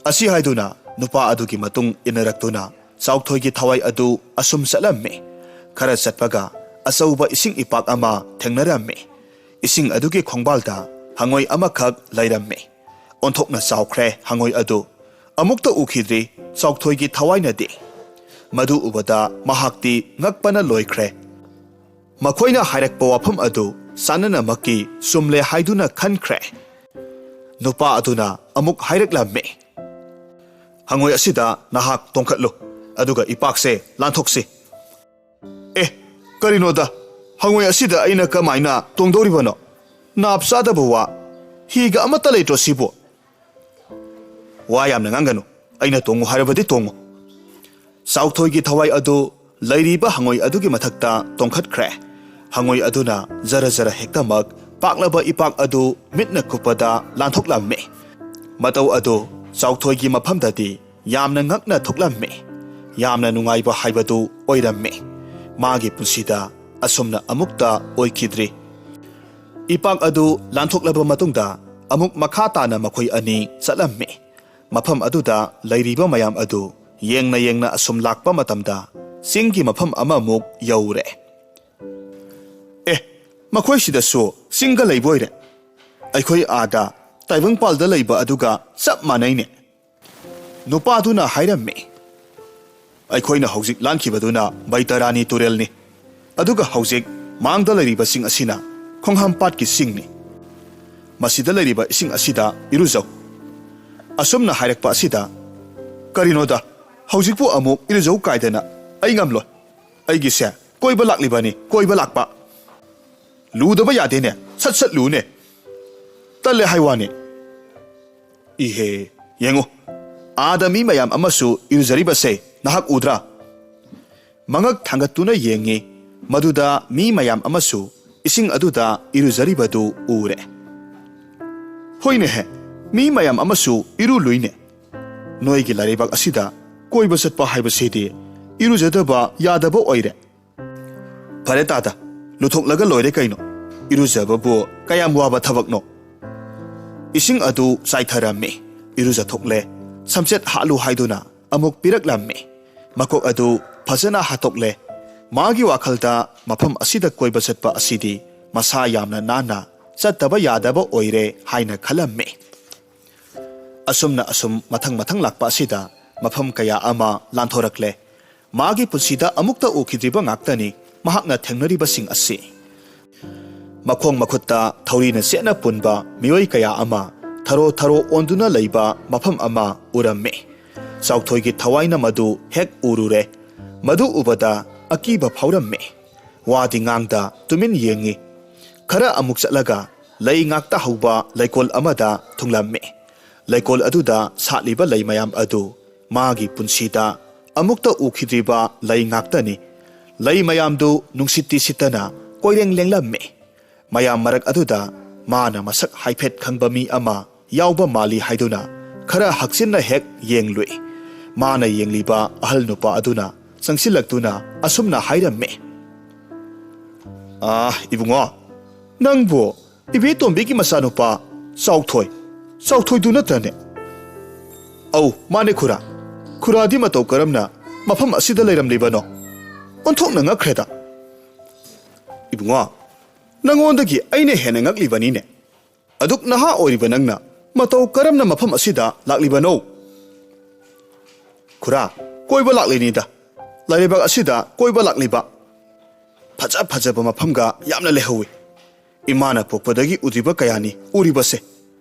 ꯑꯁꯤ ꯍꯥꯏꯗꯨꯅ ꯅꯨꯄꯥ ꯑꯗꯨꯒꯤ ꯃꯇꯨꯡ ꯏꯟꯅꯔꯛꯇꯨꯅ ꯆꯥꯎꯊꯣꯏꯒꯤ ꯊꯋꯥꯏ ꯑꯗꯨ ꯑꯁꯨꯝ ꯆꯠꯂꯝꯃꯤ꯫ ꯈꯔ ꯆꯠꯄꯒ ꯑꯆꯧꯕ ꯏꯁꯤꯡ ꯏꯄꯥꯛ ꯑꯃ ꯊꯦꯡꯅꯔꯝꯃꯤ꯫ ꯏꯁꯤꯡ ꯑꯗꯨꯒꯤ ꯈꯣꯡꯕꯥꯜꯗ ꯍꯉꯣꯏ ꯑꯃꯈꯛ ꯂꯩꯔꯝꯃꯤ꯫ ꯑꯣꯟꯊꯣꯛꯅ ꯆꯥꯎꯈ꯭ꯔꯦ ꯍꯉꯣꯏ ꯑꯗꯨ꯫ ꯑꯃꯨꯛꯇ ꯎꯈꯤꯗ꯭ꯔꯤ ꯆꯥꯎꯊꯣꯏꯒꯤ ꯊꯋꯥꯏꯅꯗꯤ꯫ ꯃꯗꯨ ꯎꯕꯗ ꯃꯍꯥꯛꯇꯤ ꯉꯛꯄꯅ ꯂꯣꯏꯈ꯭ꯔꯦ꯫ ꯃꯈꯣꯏꯅ ꯍꯥꯏꯔꯛꯄ ꯋꯥꯐꯝ ꯑꯗꯨ ꯆꯥꯅꯅꯃꯛꯀꯤ ꯆꯨꯝꯂꯦ ꯍꯥꯏꯗꯨꯅ ꯈꯟꯈ꯭ꯔꯦ꯫ ꯅꯨꯄꯥ ꯑꯗꯨꯅ ꯑꯃꯨꯛ ꯍꯥꯏꯔꯛꯂꯝꯃꯤ, "ꯍꯉꯣꯏ ꯑꯁꯤꯗ ꯅꯍꯥꯛ ꯇꯣꯡꯈꯠꯂꯨ, ꯑꯗꯨꯒ ꯏꯄꯥꯛꯁꯦ ꯂꯥꯟꯊꯣꯛꯁꯤ꯫" "ꯑꯦ, ꯀꯔꯤꯅꯣꯗ, ꯍꯉꯣꯏ ꯑꯁꯤꯗ ꯑꯩꯅ ꯀꯃꯥꯏꯅ ꯇꯣꯡꯗꯧꯔꯤꯕꯅꯣ? ꯅꯥꯞ ꯆꯥꯗꯕ ꯋꯥ, ꯍꯤꯒ ꯑꯃꯠꯇ ꯂꯩꯇ꯭ꯔꯣ ꯁꯤꯕꯨ?" "ꯋꯥ ꯌꯥꯝꯅ ꯉꯥꯡꯒꯅꯨ, ꯑꯩꯅ ꯇꯣꯡꯉꯨ ꯍꯥꯏꯔꯕꯗꯤ ꯇꯣꯡꯉꯨ꯫" ꯆꯥꯎꯊꯣꯏꯒꯤ ꯊꯋꯥꯏ ꯑꯗꯨ ꯂꯩꯔꯤꯕ ꯍꯉꯣꯏ ꯑꯗꯨꯒꯤ ꯃꯊꯛꯇ ꯇꯣꯡꯈꯠꯈ꯭ꯔꯦ꯫ ꯍꯉꯣꯏ ꯑꯗꯨꯅ ꯖꯔ ꯖꯔ ꯍꯦꯛꯇꯃꯛ ꯄꯥꯛꯂꯕ ꯏꯄꯥꯛ ꯑꯗꯨ ꯃꯤꯠꯅ ꯀꯨꯞꯄꯗ ꯂꯥꯟꯊꯣꯛꯂꯝꯃꯤ꯫ ꯃꯇꯧ ꯑꯗꯨ ꯆꯥꯎꯊꯣꯏꯒꯤ ꯃꯐꯝꯗꯗꯤ ꯌꯥꯝꯅ ꯉꯛꯅ ꯊꯣꯛꯂꯝꯃꯤ꯫ ꯌꯥꯝꯅ ꯅꯨꯡꯉꯥꯏꯕ ꯍꯥꯏꯕꯗꯨ ꯑꯣꯏꯔꯝꯃꯤ꯫ ꯃꯥꯒꯤ ꯄꯨꯟꯁꯤꯗ ꯑꯁꯨꯝꯅ ꯑꯃꯨꯛꯇ ꯑꯣꯏꯈꯤꯗ꯭ꯔꯤ꯫ ꯏꯄꯥꯛ ꯑꯗꯨ ꯂꯥꯟꯊꯣꯛꯂꯕ ꯃꯇꯨꯡꯗ ꯑꯃꯨꯛ ꯃꯈꯥ ꯇꯥꯅ ꯃꯈꯣꯏ ꯑꯅꯤ ꯆꯠꯂꯝꯃꯤ꯫ ꯃꯐꯝ ꯑꯗꯨꯗ ꯂꯩꯔꯤꯕ ꯃꯌꯥꯝ ꯑꯗꯨ ꯌꯦꯡꯅ ꯌꯦꯡꯅ ꯑꯁꯨꯝ ꯂꯥꯛꯄ ꯃꯇꯝꯗ ꯆꯤꯡꯒꯤ ꯃꯐꯝ ꯑꯃꯃꯨꯛ ꯌꯧꯔꯦ꯫ "ꯑꯦ, ꯃꯈꯣꯏꯁꯤꯗꯁꯨ ꯆꯤꯡꯒ ꯂꯩꯕ ꯑꯣꯏꯔꯦ꯫ ꯑꯩꯈꯣꯏ ꯑꯥꯗ ꯇꯥꯏꯕꯪꯄꯥꯜꯗ ꯂꯩꯕ ꯑꯗꯨꯒ ꯆꯞ ꯃꯥꯟꯅꯩꯅꯦ꯫" ꯅꯨꯄꯥꯗꯨꯅ ꯍꯥꯏꯔꯝꯃꯤ, "ꯑꯩꯈꯣꯏꯅ ꯍꯧꯖꯤꯛ ꯂꯥꯟꯈꯤꯕꯗꯨꯅ ꯕꯩꯇꯔꯥꯅꯤ ꯇꯨꯔꯦꯜꯅꯤ, ꯑꯗꯨꯒ ꯍꯧꯖꯤꯛ ꯃꯥꯡꯗ ꯂꯩꯔꯤꯕꯁꯤꯡ ꯑꯁꯤꯅ ꯈꯣꯡꯍꯥꯝꯄꯥꯠꯀꯤ ꯆꯤꯡꯅꯤ꯫ ꯃꯁꯤꯗ ꯂꯩꯔꯤꯕ ꯏꯁꯤꯡ ꯑꯁꯤꯗ ꯏꯔꯨꯖꯧ꯫" ꯑꯁꯨꯝꯅ ꯍꯥꯏꯔꯛꯄ ꯑꯁꯤꯗ, "ꯀꯔꯤꯅꯣꯗ, ꯍꯧꯖꯤꯛꯄꯨ ꯑꯃꯨꯛ ꯏꯔꯨꯖꯧ ꯀꯥꯏꯗꯅ? ꯑꯩ ꯉꯝꯂꯣꯏ꯫ ꯑꯩꯒꯤꯁꯦ ꯀꯣꯏꯕ ꯂꯥꯛꯂꯤꯕꯅꯤ, ꯀꯣꯏꯕ ꯂꯥꯛꯄ꯫" "ꯂꯨꯗꯕ ꯌꯥꯗꯦꯅꯦ, ꯁꯠ ꯁꯠ ꯂꯨꯅꯦ꯫ ꯇꯜꯂꯦ ꯍꯥꯏ ꯋꯥꯅꯤ꯫" ꯏꯍꯦ, ꯌꯦꯡꯉꯨ, ꯑꯥꯗ ꯃꯤ ꯃꯌꯥꯝ ꯑꯃꯁꯨ ꯏꯔꯨꯖꯔꯤꯕꯁꯦ ꯅꯍꯥꯛ ꯎꯗ꯭ꯔꯥ? ꯃꯉꯛ ꯊꯥꯡꯒꯠꯇꯨꯅ ꯌꯦꯡꯉꯤ꯫ ꯃꯗꯨꯗ ꯃꯤ ꯃꯌꯥꯝ ꯑꯃꯁꯨ ꯏꯁꯤꯡ ꯑꯗꯨꯗ ꯏꯔꯨꯖꯔꯤꯕꯗꯨ ꯎꯔꯦ꯫ ꯍꯣꯏꯅꯦꯍꯦ, ꯃꯤ ꯃꯌꯥꯝ ꯑꯃꯁꯨ ꯏꯔꯨ ꯂꯨꯏꯅꯦ꯫ ꯅꯣꯏꯒꯤ ꯂꯩꯔꯩꯕꯥꯛ ꯑꯁꯤꯗ ꯀꯣꯏꯕ ꯆꯠꯄ ꯍꯥꯏꯕꯁꯤꯗꯤ ꯏꯔꯨꯖꯗꯕ ꯌꯥꯗꯕ ꯑꯣꯏꯔꯦ꯫ ꯐꯔꯦ ꯇꯥꯗ, ꯂꯨꯊꯣꯛꯂꯒ ꯂꯣꯏꯔꯦ ꯀꯩꯅꯣ꯫ ꯏꯔꯨꯖꯕꯕꯨ ꯀꯌꯥꯝ ꯋꯥꯕ ꯊꯕꯛꯅꯣ? ꯏꯁꯤꯡ ꯑꯗꯨ ꯆꯥꯏꯊꯔꯝꯃꯤ꯫ ꯏꯔꯨꯖꯊꯣꯛꯂꯦ꯫ ꯁꯝꯆꯦꯠ ꯍꯥꯠꯂꯨ ꯍꯥꯏꯗꯨꯅ ꯑꯃꯨꯛ ꯄꯤꯔꯛꯂꯝꯃꯤ꯫ ꯃꯀꯣꯛ ꯑꯗꯨ ꯐꯖꯅ ꯍꯥꯠꯇꯣꯛꯂꯦ꯫ ꯃꯥꯒꯤ ꯋꯥꯈꯜꯗ ꯃꯐꯝ ꯑꯁꯤꯗ ꯀꯣꯏꯕ ꯆꯠꯄ ꯑꯁꯤꯗꯤ ꯃꯁꯥ ꯌꯥꯝꯅ ꯅꯥꯟꯅ ꯆꯠꯇꯕ ꯌꯥꯗꯕ ꯑꯣꯏꯔꯦ ꯍꯥꯏꯅ ꯈꯜꯂꯝꯃꯤ꯫ ꯑꯁꯨꯝꯅ ꯑꯁꯨꯝ ꯃꯊꯪ ꯃꯊꯪ ꯂꯥꯛꯄ ꯑꯁꯤꯗ ꯃꯐꯝ ꯀꯌꯥ ꯑꯃ ꯂꯥꯟꯊꯣꯔꯛꯂꯦ꯫ ꯃꯥꯒꯤ ꯄꯨꯟꯁꯤꯗ ꯑꯃꯨꯛꯇ ꯎꯈꯤꯗ꯭ꯔꯤꯕ ꯉꯥꯛꯇꯅꯤ ꯃꯍꯥꯛꯅ ꯊꯦꯡꯅꯔꯤꯕꯁꯤꯡ ꯑꯁꯤ꯫ ꯃꯈꯣꯡ ꯃꯈꯨꯠꯇ ꯊꯧꯔꯤꯅ ꯆꯦꯠꯅ ꯄꯨꯟꯕ ꯃꯤꯑꯣꯏ ꯀꯌꯥ ꯑꯃ ꯊꯔꯣ ꯊꯔꯣ ꯑꯣꯟꯗꯨꯅ ꯂꯩꯕ ꯃꯐꯝ ꯑꯃ ꯎꯔꯝꯃꯤ꯫ ꯆꯥꯎꯊꯣꯏꯒꯤ ꯊꯋꯥꯏꯅ ꯃꯗꯨ ꯍꯦꯛ ꯎꯔꯨꯔꯦ꯫ ꯃꯗꯨ ꯎꯕꯗ ꯑꯀꯤꯕ ꯐꯥꯎꯔꯝꯃꯤ꯫ ꯋꯥꯗꯤ ꯉꯥꯡꯗ ꯇꯨꯃꯤꯟ ꯌꯦꯡꯉꯤ꯫ ꯈꯔ ꯑꯃꯨꯛ ꯆꯠꯂꯒ ꯂꯩ ꯉꯥꯛꯇ ꯍꯧꯕ ꯂꯩꯀꯣꯜ ꯑꯃꯗ ꯊꯨꯡꯂꯝꯃꯤ꯫ ꯂꯩꯀꯣꯜ ꯑꯗꯨꯗ ꯁꯥꯠꯂꯤꯕ ꯂꯩ ꯃꯌꯥꯝ ꯑꯗꯨ ꯃꯥꯒꯤ ꯄꯨꯟꯁꯤꯗ ꯑꯃꯨꯛꯇ ꯎꯈꯤꯗ꯭ꯔꯤꯕ ꯂꯩ ꯉꯥꯛꯇꯅꯤ꯫ ꯂꯩ ꯃꯌꯥꯝꯗꯨ ꯅꯨꯡꯁꯤꯠꯇꯤ ꯁꯤꯠꯇꯅ ꯀꯣꯏꯔꯦꯡ ꯂꯦꯡꯂꯝꯃꯤ꯫ ꯃꯌꯥꯝ ꯃꯔꯛ ꯑꯗꯨꯗ ꯃꯥꯅ ꯃꯁꯛ ꯍꯥꯏꯐꯦꯠ ꯈꯪꯕ ꯃꯤ ꯑꯃ ꯌꯥꯎꯕ ꯃꯥꯜꯂꯤ ꯍꯥꯏꯗꯨꯅ ꯈꯔ ꯍꯛꯆꯤꯟꯅ ꯍꯦꯛ ꯌꯦꯡꯂꯨꯏ꯫ ꯃꯥꯅ ꯌꯦꯡꯂꯤꯕ ꯑꯍꯜ ꯅꯨꯄꯥ ꯑꯗꯨꯅ ꯆꯪꯁꯤꯜꯂꯛꯇꯨꯅ ꯑꯁꯨꯝꯅ ꯍꯥꯏꯔꯝꯃꯤ, "ꯑꯥ, ꯏꯕꯨꯡꯉꯣ, ꯅꯪꯕꯨ ꯏꯕꯦꯇꯣꯝꯕꯤꯒꯤ ꯃꯆꯥꯅꯨꯄꯥ ꯆꯥꯎꯊꯣꯏ, ꯆꯥꯎꯊꯣꯏꯗꯨ ꯅꯠꯇ꯭ꯔꯅꯦ?" "ꯑꯧ, ꯃꯥꯅꯦ ꯈꯨꯔꯥ꯫ ꯈꯨꯔꯥꯗꯤ ꯃꯇꯧ ꯀꯔꯝꯅ ꯃꯐꯝ ꯑꯁꯤꯗ ꯂꯩꯔꯝꯂꯤꯕꯅꯣ? ꯑꯣꯟꯊꯣꯛꯅ ꯉꯛꯈ꯭ꯔꯦꯗ!" "ꯏꯕꯨꯡꯉꯣ, ꯅꯪꯉꯣꯟꯗꯒꯤ ꯑꯩꯅ ꯍꯦꯟꯅ ꯉꯛꯂꯤꯕꯅꯤꯅꯦ꯫ ꯑꯗꯨꯛ ꯅꯍꯥ ꯑꯣꯏꯔꯤꯕ ꯅꯪꯅ ꯃꯇꯧ ꯀꯔꯝꯅ ꯃꯐꯝ ꯑꯁꯤꯗ ꯂꯥꯛꯂꯤꯕꯅꯣ?" "ꯈꯨꯔꯥ, ꯀꯣꯏꯕ ꯂꯥꯛꯂꯤꯅꯤꯗ꯫ ꯂꯩꯔꯩꯕꯥꯛ ꯑꯁꯤꯗ ꯀꯣꯏꯕ ꯂꯥꯛꯂꯤꯕ꯫ ꯐꯖ ꯐꯖꯕ ꯃꯐꯝꯒ ꯌꯥꯝꯅ ꯂꯩꯍꯧꯋꯤ꯫ ꯏꯃꯥꯅ ꯄꯣꯛꯄꯗꯒꯤ ꯎꯗ꯭ꯔꯤꯕ ꯀꯌꯥꯅꯤ ꯎꯔꯤꯕꯁꯦ꯫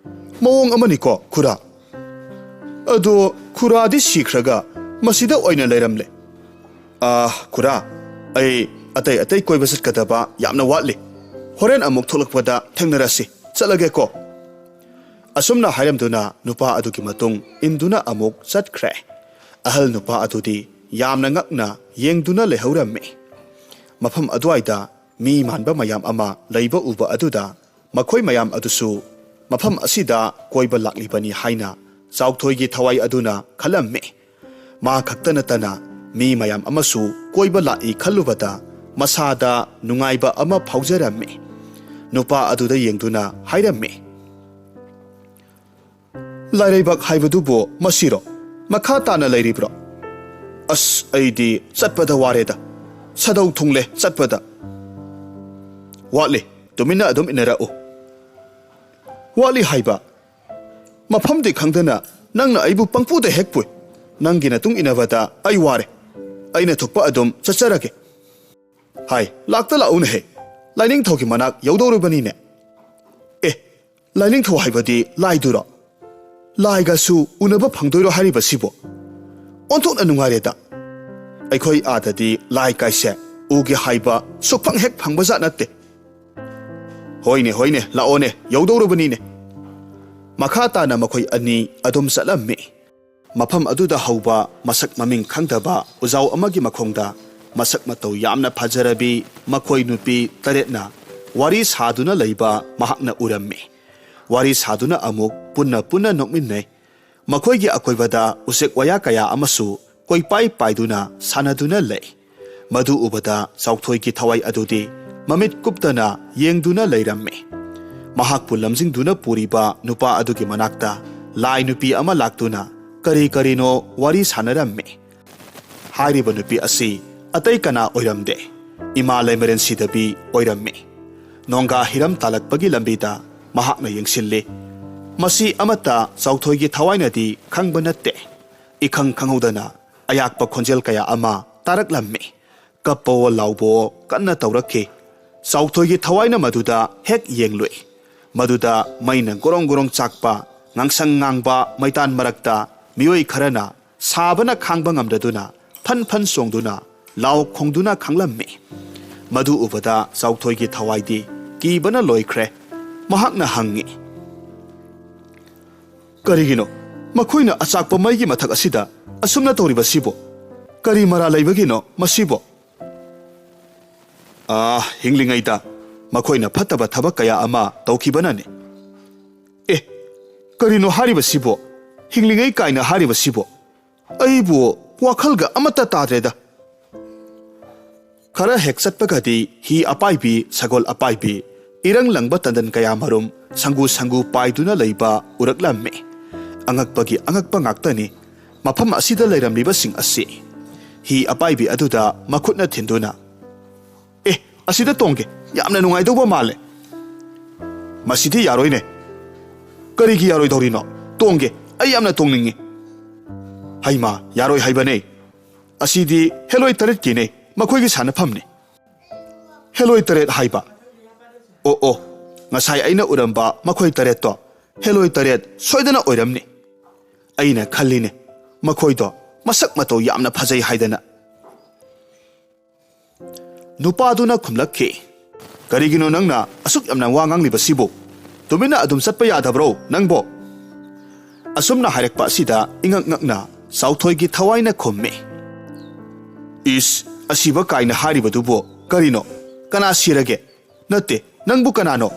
ꯃꯑꯣꯡ ꯑꯃꯅꯤꯀꯣ, ꯈꯨꯔꯥ꯫ ꯑꯗꯣ ꯈꯨꯔꯥꯗꯤ ꯁꯤꯈ꯭ꯔꯒ ꯃꯁꯤꯗ ꯑꯣꯏꯅ ꯂꯩꯔꯝꯂꯦ꯫ ꯑꯥ, ꯈꯨꯔꯥ, ꯑꯩ ꯑꯇꯩ ꯑꯇꯩ ꯀꯣꯏꯕ ꯆꯠꯀꯗꯕ ꯌꯥꯝꯅ ꯋꯥꯠꯂꯤ꯫ ꯍꯣꯔꯦꯟ ꯑꯃꯨꯛ ꯊꯣꯛꯂꯛꯄꯗ ꯊꯦꯡꯅꯔꯁꯤ꯫ ꯆꯠꯂꯒꯦꯀꯣ꯫" ꯑꯁꯨꯝꯅ ꯍꯥꯏꯔꯝꯗꯨꯅ ꯅꯨꯄꯥ ꯑꯗꯨꯒꯤ ꯃꯇꯨꯡ ꯏꯟꯗꯨꯅ ꯑꯃꯨꯛ ꯆꯠꯈ꯭ꯔꯦ꯫ ꯑꯍꯜ ꯅꯨꯄꯥ ꯑꯗꯨꯗꯤ ꯌꯥꯝꯅ ꯉꯛꯅ ꯌꯦꯡꯗꯨꯅ ꯂꯩꯍꯧꯔꯝꯃꯤ꯫ ꯃꯐꯝ ꯑꯗꯨꯋꯥꯏꯗ ꯃꯤ ꯃꯥꯟꯕ ꯃꯌꯥꯝ ꯑꯃ ꯂꯩꯕ ꯎꯕ ꯑꯗꯨꯗ ꯃꯈꯣꯏ ꯃꯌꯥꯝ ꯑꯗꯨꯁꯨ ꯃꯐꯝ ꯑꯁꯤꯗ ꯀꯣꯏꯕ ꯂꯥꯛꯂꯤꯕꯅꯤ ꯍꯥꯏꯅ ꯆꯥꯎꯊꯣꯏꯒꯤ ꯊꯋꯥꯏ ꯑꯗꯨꯅ ꯈꯜꯂꯝꯃꯤ꯫ ꯃꯥ ꯈꯛꯇ ꯅꯠꯇꯅ ꯃꯤ ꯃꯌꯥꯝ ꯑꯃꯁꯨ ꯀꯣꯏꯕ ꯂꯥꯛꯏ ꯈꯜꯂꯨꯕꯗ ꯃꯁꯥꯗ ꯅꯨꯡꯉꯥꯏꯕ ꯑꯃ ꯐꯥꯎꯖꯔꯝꯃꯤ꯫ ꯅꯨꯄꯥ ꯑꯗꯨꯗ ꯌꯦꯡꯗꯨꯅ ꯍꯥꯏꯔꯝꯃꯤ, "ꯂꯥꯏꯔꯩꯕꯥꯛ ꯍꯥꯏꯕꯗꯨꯕꯨ ꯃꯁꯤꯔꯣ? ꯃꯈꯥ ꯇꯥꯅ ꯂꯩꯔꯤꯕ꯭ꯔꯣ? ꯑꯁ, ꯑꯩꯗꯤ ꯆꯠꯄꯗ ꯋꯥꯔꯦꯗ꯫ ꯁꯥꯗꯧ ꯊꯨꯡꯂꯦ ꯆꯠꯄꯗ꯫ ꯋꯥꯠꯂꯤ, ꯇꯨꯃꯤꯟꯅ ꯑꯗꯨꯝ ꯏꯟꯅꯔꯛꯎ꯫" "ꯋꯥꯠꯂꯤ ꯍꯥꯏꯕ? ꯃꯐꯝꯗꯤ ꯈꯪꯗꯅ ꯅꯪꯅ ꯑꯩꯕꯨ ꯄꯪꯄꯨꯗ ꯍꯦꯛ ꯄꯨꯏ꯫ ꯅꯪꯒꯤ ꯅꯇꯨꯡ ꯏꯟꯅꯕꯗ ꯑꯩ ꯋꯥꯔꯦ꯫ ꯑꯩꯅ ꯊꯣꯛꯄ ꯑꯗꯨꯝ ꯆꯠꯆꯔꯒꯦ꯫" "ꯍꯥꯏ, ꯂꯥꯛꯇ ꯂꯥꯛꯎꯅꯦꯍꯦ꯫ ꯂꯥꯏꯅꯤꯡꯊꯧꯒꯤ ꯃꯅꯥꯛ ꯌꯧꯗꯧꯔꯕꯅꯤꯅꯦ꯫" "ꯑꯦ, ꯂꯥꯏꯅꯤꯡꯊꯧ ꯍꯥꯏꯕꯗꯤ ꯂꯥꯏꯗꯨꯔꯣ? ꯂꯥꯏꯒꯁꯨ ꯎꯅꯕ ꯐꯪꯗꯣꯏꯔꯣ ꯍꯥꯏꯔꯤꯕꯁꯤꯕꯣ? ꯑꯣꯟꯊꯣꯛꯅ ꯅꯨꯡꯉꯥꯏꯔꯦꯗ꯫ ꯑꯩꯈꯣꯏ ꯑꯥꯗꯗꯤ ꯂꯥꯏ ꯀꯥꯏꯁꯦ ꯎꯒꯦ ꯍꯥꯏꯕ ꯁꯨꯛꯐꯪ ꯍꯦꯛ ꯐꯪꯕꯖꯥꯠ ꯅꯠꯇꯦ꯫" "ꯍꯣꯏꯅꯦ, ꯍꯣꯏꯅꯦ, ꯂꯥꯛꯑꯣꯅꯦ, ꯌꯧꯗꯧꯔꯕꯅꯤꯅꯦ꯫" ꯃꯈꯥ ꯇꯥꯅ ꯃꯈꯣꯏ ꯑꯅꯤ ꯑꯗꯨꯝ ꯆꯠꯂꯝꯃꯤ꯫ ꯃꯐꯝ ꯑꯗꯨꯗ ꯍꯧꯕ ꯃꯁꯛ ꯃꯃꯤꯡ ꯈꯪꯗꯕ ꯎꯖꯥꯎ ꯑꯃꯒꯤ ꯃꯈꯣꯡꯗ ꯃꯁꯛ ꯃꯇꯧ ꯌꯥꯝꯅ ꯐꯖꯔꯕꯤ ꯃꯈꯣꯏ ꯅꯨꯄꯤ ꯇꯔꯦꯠꯅ ꯋꯥꯔꯤ ꯁꯥꯗꯨꯅ ꯂꯩꯕ ꯃꯍꯥꯛꯅ ꯎꯔꯝꯃꯤ꯫ ꯋꯥꯔꯤ ꯁꯥꯗꯨꯅ ꯑꯃꯨꯛ ꯄꯨꯟꯅ ꯄꯨꯟꯅ ꯅꯣꯛꯃꯤꯟꯅꯩ꯫ ꯃꯈꯣꯏꯒꯤ ꯑꯀꯣꯏꯕꯗ ꯎꯆꯦꯛ ꯋꯥꯌꯥ ꯀꯌꯥ ꯑꯃꯁꯨ ꯀꯣꯏꯄꯥꯏ ꯄꯥꯏꯗꯨꯅ ꯁꯥꯟꯅꯗꯨꯅ ꯂꯩ꯫ ꯃꯗꯨ ꯎꯕꯗ ꯆꯥꯎꯊꯣꯏꯒꯤ ꯊꯋꯥꯏ ꯑꯗꯨꯗꯤ ꯃꯃꯤꯠ ꯀꯨꯞꯇꯅ ꯌꯦꯡꯗꯨꯅ ꯂꯩꯔꯝꯃꯤ꯫ ꯃꯍꯥꯛꯄꯨ ꯂꯝꯖꯤꯡꯗꯨꯅ ꯄꯨꯔꯤꯕ ꯅꯨꯄꯥ ꯑꯗꯨꯒꯤ ꯃꯅꯥꯛꯇ ꯂꯥꯏ ꯅꯨꯄꯤ ꯑꯃ ꯂꯥꯛꯇꯨꯅ ꯀꯔꯤ ꯀꯔꯤꯅꯣ ꯋꯥꯔꯤ ꯁꯥꯟꯅꯔꯝꯃꯤ꯫ ꯍꯥꯏꯔꯤꯕ ꯅꯨꯄꯤ ꯑꯁꯤ ꯑꯇꯩ ꯀꯅꯥ ꯑꯣꯏꯔꯝꯗꯦ, ꯏꯃꯥ ꯂꯩꯃꯔꯦꯟ ꯁꯤꯗꯕꯤ ꯑꯣꯏꯔꯝꯃꯤ꯫ ꯅꯣꯡꯒꯥ ꯍꯤꯔꯝ ꯇꯥꯜꯂꯛꯄꯒꯤ ꯂꯝꯕꯤꯗ ꯃꯍꯥꯛꯅ ꯌꯦꯡꯁꯤꯜꯂꯤ꯫ ꯃꯁꯤ ꯑꯃꯠꯇ ꯆꯥꯎꯊꯣꯏꯒꯤ ꯊꯋꯥꯏꯅꯗꯤ ꯈꯪꯕ ꯅꯠꯇꯦ꯫ ꯏꯈꯪ ꯈꯪꯍꯧꯗꯅ ꯑꯌꯥꯛꯄ ꯈꯣꯟꯖꯦꯜ ꯀꯌꯥ ꯑꯃ ꯇꯥꯔꯛꯂꯝꯃꯤ꯫ ꯀꯞꯄꯋꯣ ꯂꯥꯎꯕꯋꯣ ꯀꯟꯅ ꯇꯧꯔꯛꯈꯤ꯫ ꯆꯥꯎꯊꯣꯏꯒꯤ ꯊꯋꯥꯏꯅ ꯃꯗꯨꯗ ꯍꯦꯛ ꯌꯦꯡꯂꯨꯏ꯫ ꯃꯗꯨꯗ ꯃꯩꯅ ꯒꯣꯔꯣꯡ ꯒꯣꯔꯣꯡ ꯆꯥꯛꯄ, ꯉꯥꯡꯁꯪ ꯉꯥꯡꯕ ꯃꯩꯇꯥꯟ ꯃꯔꯛꯇ ꯃꯤꯑꯣꯏ ꯈꯔꯅ ꯁꯥꯕꯅ ꯈꯥꯡꯕ ꯉꯝꯗꯗꯨꯅ ꯐꯟ ꯐꯟ ꯆꯣꯡꯗꯨꯅ ꯂꯥꯎ ꯈꯣꯡꯗꯨꯅ ꯈꯥꯡꯂꯝꯃꯤ꯫ ꯃꯗꯨ ꯎꯕꯗ ꯆꯥꯎꯊꯣꯏꯒꯤ ꯊꯋꯥꯏꯗꯤ ꯀꯤꯕꯅ ꯂꯣꯏꯈ꯭ꯔꯦ꯫ ꯃꯍꯥꯛꯅ ꯍꯪꯉꯤ, ꯀꯔꯤꯒꯤꯅꯣ ꯃꯈꯣꯏꯅ ꯑꯆꯥꯛꯄ ꯃꯩꯒꯤ ꯃꯊꯛ ꯑꯁꯤꯗ ꯑꯁꯨꯝꯅ ꯇꯧꯔꯤꯕꯁꯤꯕꯨ? ꯀꯔꯤ ꯃꯔꯥ ꯂꯩꯕꯒꯤꯅꯣ ꯃꯁꯤꯕꯨ? ꯑꯥ, ꯍꯤꯡꯂꯤꯉꯩꯗ ꯃꯈꯣꯏꯅ ꯐꯠꯇꯕ ꯊꯕꯛ ꯀꯌꯥ ꯑꯃ ꯇꯧꯈꯤꯕꯅꯅꯤ꯫ ꯑꯦ, ꯀꯔꯤꯅꯣ ꯍꯥꯏꯔꯤꯕꯁꯤꯕꯣ? ꯍꯤꯡꯂꯤꯉꯩ ꯀꯥꯏꯅ ꯍꯥꯏꯔꯤꯕꯁꯤꯕꯣ? ꯑꯩꯕꯨ ꯋꯥꯈꯜꯒ ꯑꯃꯠꯇ ꯇꯥꯗ꯭ꯔꯦꯗ꯫ ꯈꯔ ꯍꯦꯛ ꯆꯠꯄꯒꯗꯤ ꯍꯤ ꯑꯄꯥꯏꯕꯤ, ꯁꯒꯣꯜ ꯑꯄꯥꯏꯕꯤ, ꯏꯔꯪ ꯂꯪꯕ ꯇꯟꯗꯟ ꯀꯌꯥꯃꯔꯨꯝ ꯁꯪꯒꯨ ꯁꯪꯒꯨ ꯄꯥꯏꯗꯨꯅ ꯂꯩꯕ ꯎꯔꯛꯂꯝꯃꯤ꯫ ꯑꯉꯛꯄꯒꯤ ꯑꯉꯛꯄ ꯉꯥꯛꯇꯅꯤ ꯃꯐꯝ ꯑꯁꯤꯗ ꯂꯩꯔꯝꯂꯤꯕꯁꯤꯡ ꯑꯁꯤ꯫ ꯍꯤ ꯑꯄꯥꯏꯕꯤ ꯑꯗꯨꯗ ꯃꯈꯨꯠꯅ ꯊꯤꯟꯗꯨꯅ, "ꯑꯦ, ꯑꯁꯤꯗ ꯇꯣꯡꯒꯦ, ꯌꯥꯝꯅ ꯅꯨꯡꯉꯥꯏꯗꯧꯕ ꯃꯥꯜꯂꯦ꯫" "ꯃꯁꯤꯗꯤ ꯌꯥꯔꯣꯏꯅꯦ꯫" "ꯀꯔꯤꯒꯤ ꯌꯥꯔꯣꯏꯗꯧꯔꯤꯅꯣ? ꯇꯣꯡꯒꯦ, ꯑꯩ ꯌꯥꯝꯅ ꯇꯣꯡꯅꯤꯡꯉꯤ꯫" "ꯍꯩꯃꯥ, ꯌꯥꯔꯣꯏ ꯍꯥꯏꯕꯅꯦ꯫ ꯑꯁꯤꯗꯤ ꯍꯦꯂꯣꯏ ꯇꯔꯦꯠꯀꯤꯅꯦ, ꯃꯈꯣꯏꯒꯤ ꯁꯥꯟꯅꯐꯝꯅꯤ꯫" "ꯍꯦꯂꯣꯏ ꯇꯔꯦꯠ ꯍꯥꯏꯕ?" "ꯑꯣ ꯑꯣ, ꯉꯁꯥꯏ ꯑꯩꯅ ꯎꯔꯝꯕ ꯃꯈꯣꯏ ꯇꯔꯦꯠꯇꯣ ꯍꯦꯂꯣꯏ ꯇꯔꯦꯠ ꯁꯣꯏꯗꯅ ꯑꯣꯏꯔꯝꯅꯤ꯫ ꯑꯩꯅ ꯈꯜꯂꯤꯅꯦ, ꯃꯈꯣꯏꯗꯣ ꯃꯁꯛ ꯃꯇꯧ ꯌꯥꯝꯅ ꯐꯖꯩ ꯍꯥꯏꯗꯅ꯫" ꯅꯨꯄꯥꯗꯨꯅ ꯈꯨꯝꯂꯛꯈꯤ, "ꯀꯔꯤꯒꯤꯅꯣ ꯅꯪꯅ ꯑꯁꯨꯛ ꯌꯥꯝꯅ ꯋꯥ ꯉꯥꯡꯂꯤꯕꯁꯤꯕꯨ? ꯇꯨꯃꯤꯟꯅ ꯑꯗꯨꯝ ꯆꯠꯄ ꯌꯥꯗꯕ꯭ꯔꯣ ꯅꯪꯕꯣ?" ꯑꯁꯨꯝꯅ ꯍꯥꯏꯔꯛꯄ ꯑꯁꯤꯗ ꯏꯉꯛ ꯉꯛꯅ ꯆꯥꯎꯊꯣꯏꯒꯤ ꯊꯋꯥꯏꯅ ꯈꯨꯝꯃꯤ, "ꯏꯁ, ꯑꯁꯤꯕ ꯀꯥꯏꯅ ꯍꯥꯏꯔꯤꯕꯗꯨꯕꯨ ꯀꯔꯤꯅꯣ? ꯀꯅꯥ ꯁꯤꯔꯒꯦ? ꯅꯠꯇꯦ, ꯅꯪꯕꯨ ꯀꯅꯥꯅꯣ?"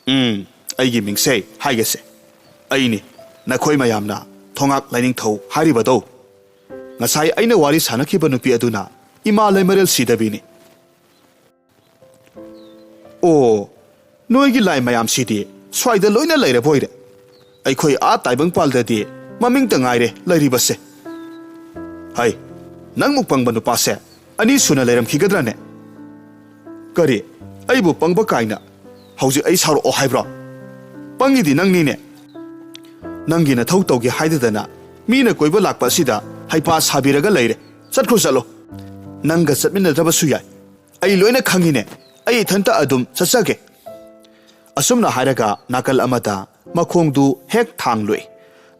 "ꯎꯝ, ꯑꯩꯒꯤ ꯃꯤꯡꯁꯦ ꯍꯥꯏꯒꯦꯁꯦ꯫ ꯑꯩꯅꯤ, ꯅꯈꯣꯏ ꯃꯌꯥꯝꯅ ꯊꯣꯉꯥꯛ ꯂꯥꯏꯅꯤꯡꯊꯧ ꯍꯥꯏꯔꯤꯕꯗꯣ꯫ ꯉꯁꯥꯏ ꯑꯩꯅ ꯋꯥꯔꯤ ꯁꯥꯟꯅꯈꯤꯕ ꯅꯨꯄꯤ ꯑꯗꯨꯅ ꯏꯃꯥ ꯂꯩꯃꯔꯦꯜ ꯁꯤꯗꯕꯤꯅꯤ꯫" "ꯑꯣ, ꯅꯣꯏꯒꯤ ꯂꯥꯏ ꯃꯌꯥꯝꯁꯤꯗꯤ ꯁ꯭ꯋꯥꯏꯗ ꯂꯣꯏꯅ ꯂꯩꯔꯕꯣꯏꯔꯦ꯫ ꯑꯩꯈꯣꯏ ꯑꯥ ꯇꯥꯏꯕꯪꯄꯥꯜꯗꯗꯤ ꯃꯃꯤꯡꯇ ꯉꯥꯏꯔꯦ ꯂꯩꯔꯤꯕꯁꯦ꯫ ꯍꯩ, ꯅꯪꯃꯨꯛ ꯄꯪꯕ ꯅꯨꯄꯥꯁꯦ ꯑꯅꯤ ꯁꯨꯅ ꯂꯩꯔꯝꯈꯤꯒꯗ꯭ꯔꯅꯦ?" "ꯀꯔꯤ? ꯑꯩꯕꯨ ꯄꯪꯕ ꯀꯥꯏꯅ ꯍꯧꯖꯤꯛ ꯑꯩ ꯁꯥꯎꯔꯛꯑꯣ ꯍꯥꯏꯕ꯭ꯔꯣ? ꯄꯪꯉꯤꯗꯤ ꯅꯪꯅꯤꯅꯦ꯫ ꯅꯪꯒꯤ ꯅꯊꯧ ꯇꯧꯒꯦ ꯍꯥꯏꯗꯗꯅ ꯃꯤꯅ ꯀꯣꯏꯕ ꯂꯥꯛꯄ ꯑꯁꯤꯗ ꯍꯩꯄꯥ ꯁꯥꯕꯤꯔꯒ ꯂꯩꯔꯦ꯫ ꯆꯠꯈ꯭ꯔꯣ, ꯆꯠꯂꯣ꯫ ꯅꯪꯒ ꯆꯠꯃꯤꯟꯅꯗ꯭ꯔꯕꯁꯨ ꯌꯥꯏ꯫ ꯑꯩ ꯂꯣꯏꯅ ꯈꯪꯉꯤꯅꯦ꯫ ꯑꯩ ꯏꯊꯟꯇ ꯑꯗꯨꯝ ꯆꯠꯆꯒꯦ꯫" ꯑꯁꯨꯝꯅ ꯍꯥꯏꯔꯒ ꯅꯥꯀꯜ ꯑꯃꯗ ꯃꯈꯣꯡꯗꯨ ꯍꯦꯛ ꯊꯥꯡꯂꯨꯏ꯫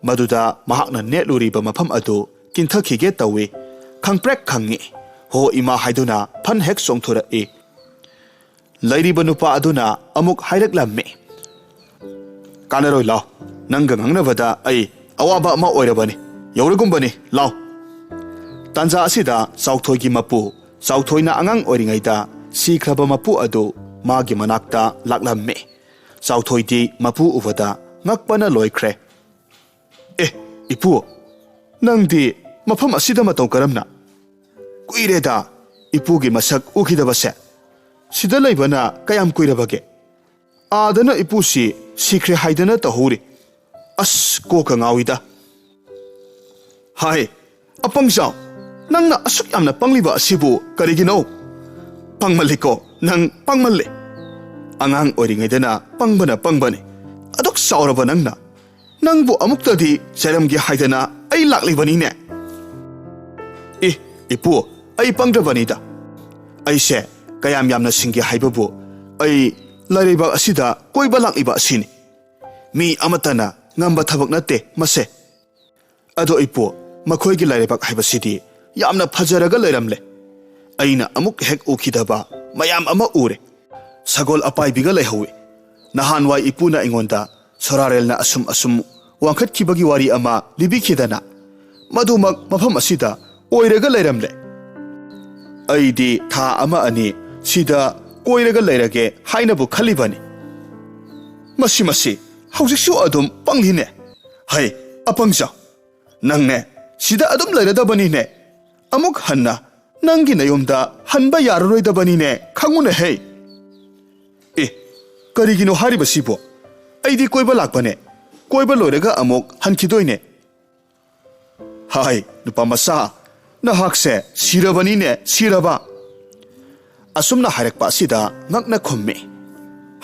ꯃꯗꯨꯗ ꯃꯍꯥꯛꯅ ꯅꯦꯠꯂꯨꯔꯤꯕ ꯃꯐꯝ ꯑꯗꯨ ꯀꯤꯟꯊꯈꯤꯒꯦ ꯇꯧꯏ꯫ ꯈꯪꯄ꯭ꯔꯦꯛ ꯈꯪꯉꯤ꯫ "ꯍꯣ ꯏꯃꯥ" ꯍꯥꯏꯗꯨꯅ ꯐꯟ ꯍꯦꯛ ꯆꯣꯡꯊꯣꯔꯛꯏ꯫ ꯂꯩꯔꯤꯕ ꯅꯨꯄꯥ ꯑꯗꯨꯅ ꯑꯃꯨꯛ ꯍꯥꯏꯔꯛꯂꯝꯃꯤ꯫ ꯀꯥꯟꯅꯔꯣꯏ, ꯂꯥꯎ꯫ ꯅꯪꯒ ꯉꯥꯡꯅꯕꯗ ꯑꯩ ꯑꯋꯥꯕ ꯑꯃ ꯑꯣꯏꯔꯕꯅꯤ, ꯌꯧꯔꯒꯨꯝꯕꯅꯤ, ꯂꯥꯎ꯫ ꯇꯥꯟꯖꯥ ꯑꯁꯤꯗ ꯆꯥꯎꯊꯣꯏꯒꯤ ꯃꯄꯨ, ꯆꯥꯎꯊꯣꯏꯅ ꯑꯉꯥꯡ ꯑꯣꯏꯔꯤꯉꯩꯗ ꯁꯤꯈ꯭ꯔꯕ ꯃꯄꯨ ꯑꯗꯨ ꯃꯥꯒꯤ ꯃꯅꯥꯛꯇ ꯂꯥꯛꯂꯝꯃꯤ꯫ ꯆꯥꯎꯊꯣꯏꯗꯤ ꯃꯄꯨ ꯎꯕꯗ ꯉꯛꯄꯅ ꯂꯣꯏꯈ꯭ꯔꯦ꯫ "ꯑꯦ, ꯏꯄꯨ, ꯅꯪꯗꯤ ꯃꯐꯝ ꯑꯁꯤꯗ ꯃꯇꯧ ꯀꯔꯝꯅ?" "ꯀꯨꯏꯔꯦꯗ ꯏꯄꯨꯒꯤ ꯃꯁꯛ ꯎꯈꯤꯗꯕꯁꯦ꯫ ꯁꯤꯗ ꯂꯩꯕꯅ ꯀꯌꯥꯝ ꯀꯨꯏꯔꯕꯒꯦ? ꯑꯥꯗꯅ ꯏꯄꯨꯁꯤ ꯁꯤꯈ꯭ꯔꯦ ꯍꯥꯏꯗꯅ ꯇꯧꯍꯧꯔꯤ꯫ ꯑꯁ, ꯀꯣꯛꯀ ꯉꯥꯎꯏꯗ꯫" "ꯍꯥꯏ, ꯑꯄꯪꯖꯥꯎ, ꯅꯪꯅ ꯑꯁꯨꯛ ꯌꯥꯝꯅ ꯄꯪꯂꯤꯕ ꯑꯁꯤꯕꯨ ꯀꯔꯤꯒꯤꯅꯣ? ꯄꯪꯃꯜꯂꯤꯀꯣ, ꯅꯪ ꯄꯪꯃꯜꯂꯤ꯫ ꯑꯉꯥꯡ ꯑꯣꯏꯔꯤꯉꯩꯗꯅ ꯄꯪꯕꯅ ꯄꯪꯕꯅꯤ, ꯑꯗꯨꯛ ꯆꯥꯎꯔꯕ ꯅꯪꯅ꯫ ꯅꯪꯕꯨ ꯑꯃꯨꯛꯇꯗꯤ ꯆꯩꯔꯝꯒꯦ ꯍꯥꯏꯗꯅ ꯑꯩ ꯂꯥꯛꯂꯤꯕꯅꯤꯅꯦ꯫" "ꯑꯦ, ꯏꯄꯨ, ꯑꯩ ꯄꯪꯗ꯭ꯔꯕꯅꯤꯗ꯫ ꯑꯩꯁꯦ ꯀꯌꯥꯝ ꯌꯥꯝꯅ ꯁꯤꯡꯒꯦ ꯍꯥꯏꯕꯕꯨ, ꯑꯩ ꯂꯥꯏꯔꯩꯕꯥꯛ ꯑꯁꯤꯗ ꯀꯣꯏꯕ ꯂꯥꯛꯂꯤꯕ ꯑꯁꯤꯅꯤ꯫ ꯃꯤ ꯑꯃꯠꯇꯅ ꯉꯝꯕ ꯊꯕꯛ ꯅꯠꯇꯦ ꯃꯁꯦ꯫ ꯑꯗꯣ ꯏꯄꯨ, ꯃꯈꯣꯏꯒꯤ ꯂꯥꯏꯔꯩꯕꯥꯛ ꯍꯥꯏꯕꯁꯤꯗꯤ ꯌꯥꯝꯅ ꯐꯖꯔꯒ ꯂꯩꯔꯝꯂꯦ꯫ ꯑꯩꯅ ꯑꯃꯨꯛ ꯍꯦꯛ ꯎꯈꯤꯗꯕ ꯃꯌꯥꯝ ꯑꯃ ꯎꯔꯦ꯫ ꯁꯒꯣꯜ ꯑꯄꯥꯏꯕꯤꯒ ꯂꯩꯍꯧꯏ꯫ ꯅꯍꯥꯟꯋꯥꯏ ꯏꯄꯨꯅ ꯑꯩꯉꯣꯟꯗ ꯁꯣꯔꯥꯔꯦꯜꯅ ꯑꯁꯨꯝ ꯑꯁꯨꯝ ꯋꯥꯡꯈꯠꯈꯤꯕꯒꯤ ꯋꯥꯔꯤ ꯑꯃ ꯂꯤꯕꯤꯈꯤꯗꯅ, ꯃꯗꯨꯃꯛ ꯃꯐꯝ ꯑꯁꯤꯗ ꯑꯣꯏꯔꯒ ꯂꯩꯔꯝꯂꯦ꯫ ꯑꯩꯗꯤ ꯊꯥ ꯑꯃ ꯑꯅꯤ ꯁꯤꯗ ꯀꯣꯏꯔꯒ ꯂꯩꯔꯒꯦ ꯍꯥꯏꯅꯕꯨ ꯈꯜꯂꯤꯕꯅꯤ꯫ ꯃꯁꯤ, ꯃꯁꯤ, ꯍꯧꯖꯤꯛꯁꯨ ꯑꯗꯨꯝ ꯄꯪꯂꯤꯅꯦ꯫ ꯍꯩ, ꯑꯄꯪꯖ, ꯅꯪꯅꯦ ꯁꯤꯗ ꯑꯗꯨꯝ ꯂꯩꯔꯗꯕꯅꯤꯅꯦ꯫ ꯑꯃꯨꯛ ꯍꯟꯅ ꯅꯪꯒꯤ ꯅꯌꯨꯝꯗ ꯍꯟꯕ ꯌꯥꯔꯔꯣꯏꯗꯕꯅꯤꯅꯦ, ꯈꯪꯉꯨꯅꯦ ꯍꯦ꯫" "ꯑꯦ, ꯀꯔꯤꯒꯤꯅꯣ ꯍꯥꯏꯔꯤꯕꯁꯤꯕꯣ? ꯑꯩꯗꯤ ꯀꯣꯏꯕ ꯂꯥꯛꯄꯅꯦ꯫ ꯀꯣꯏꯕ ꯂꯣꯏꯔꯒ ꯑꯃꯨꯛ ꯍꯟꯈꯤꯗꯣꯏꯅꯦ꯫" "ꯍꯥꯏ, ꯅꯨꯄꯥ ꯃꯆꯥ, ꯅꯍꯥꯛꯁꯦ ꯁꯤꯔꯕꯅꯤꯅꯦ, ꯁꯤꯔꯕ꯫" ꯑꯁꯨꯝꯅ ꯍꯥꯏꯔꯛꯄ ꯑꯁꯤꯗ ꯉꯛꯅ ꯈꯨꯝꯃꯤ꯫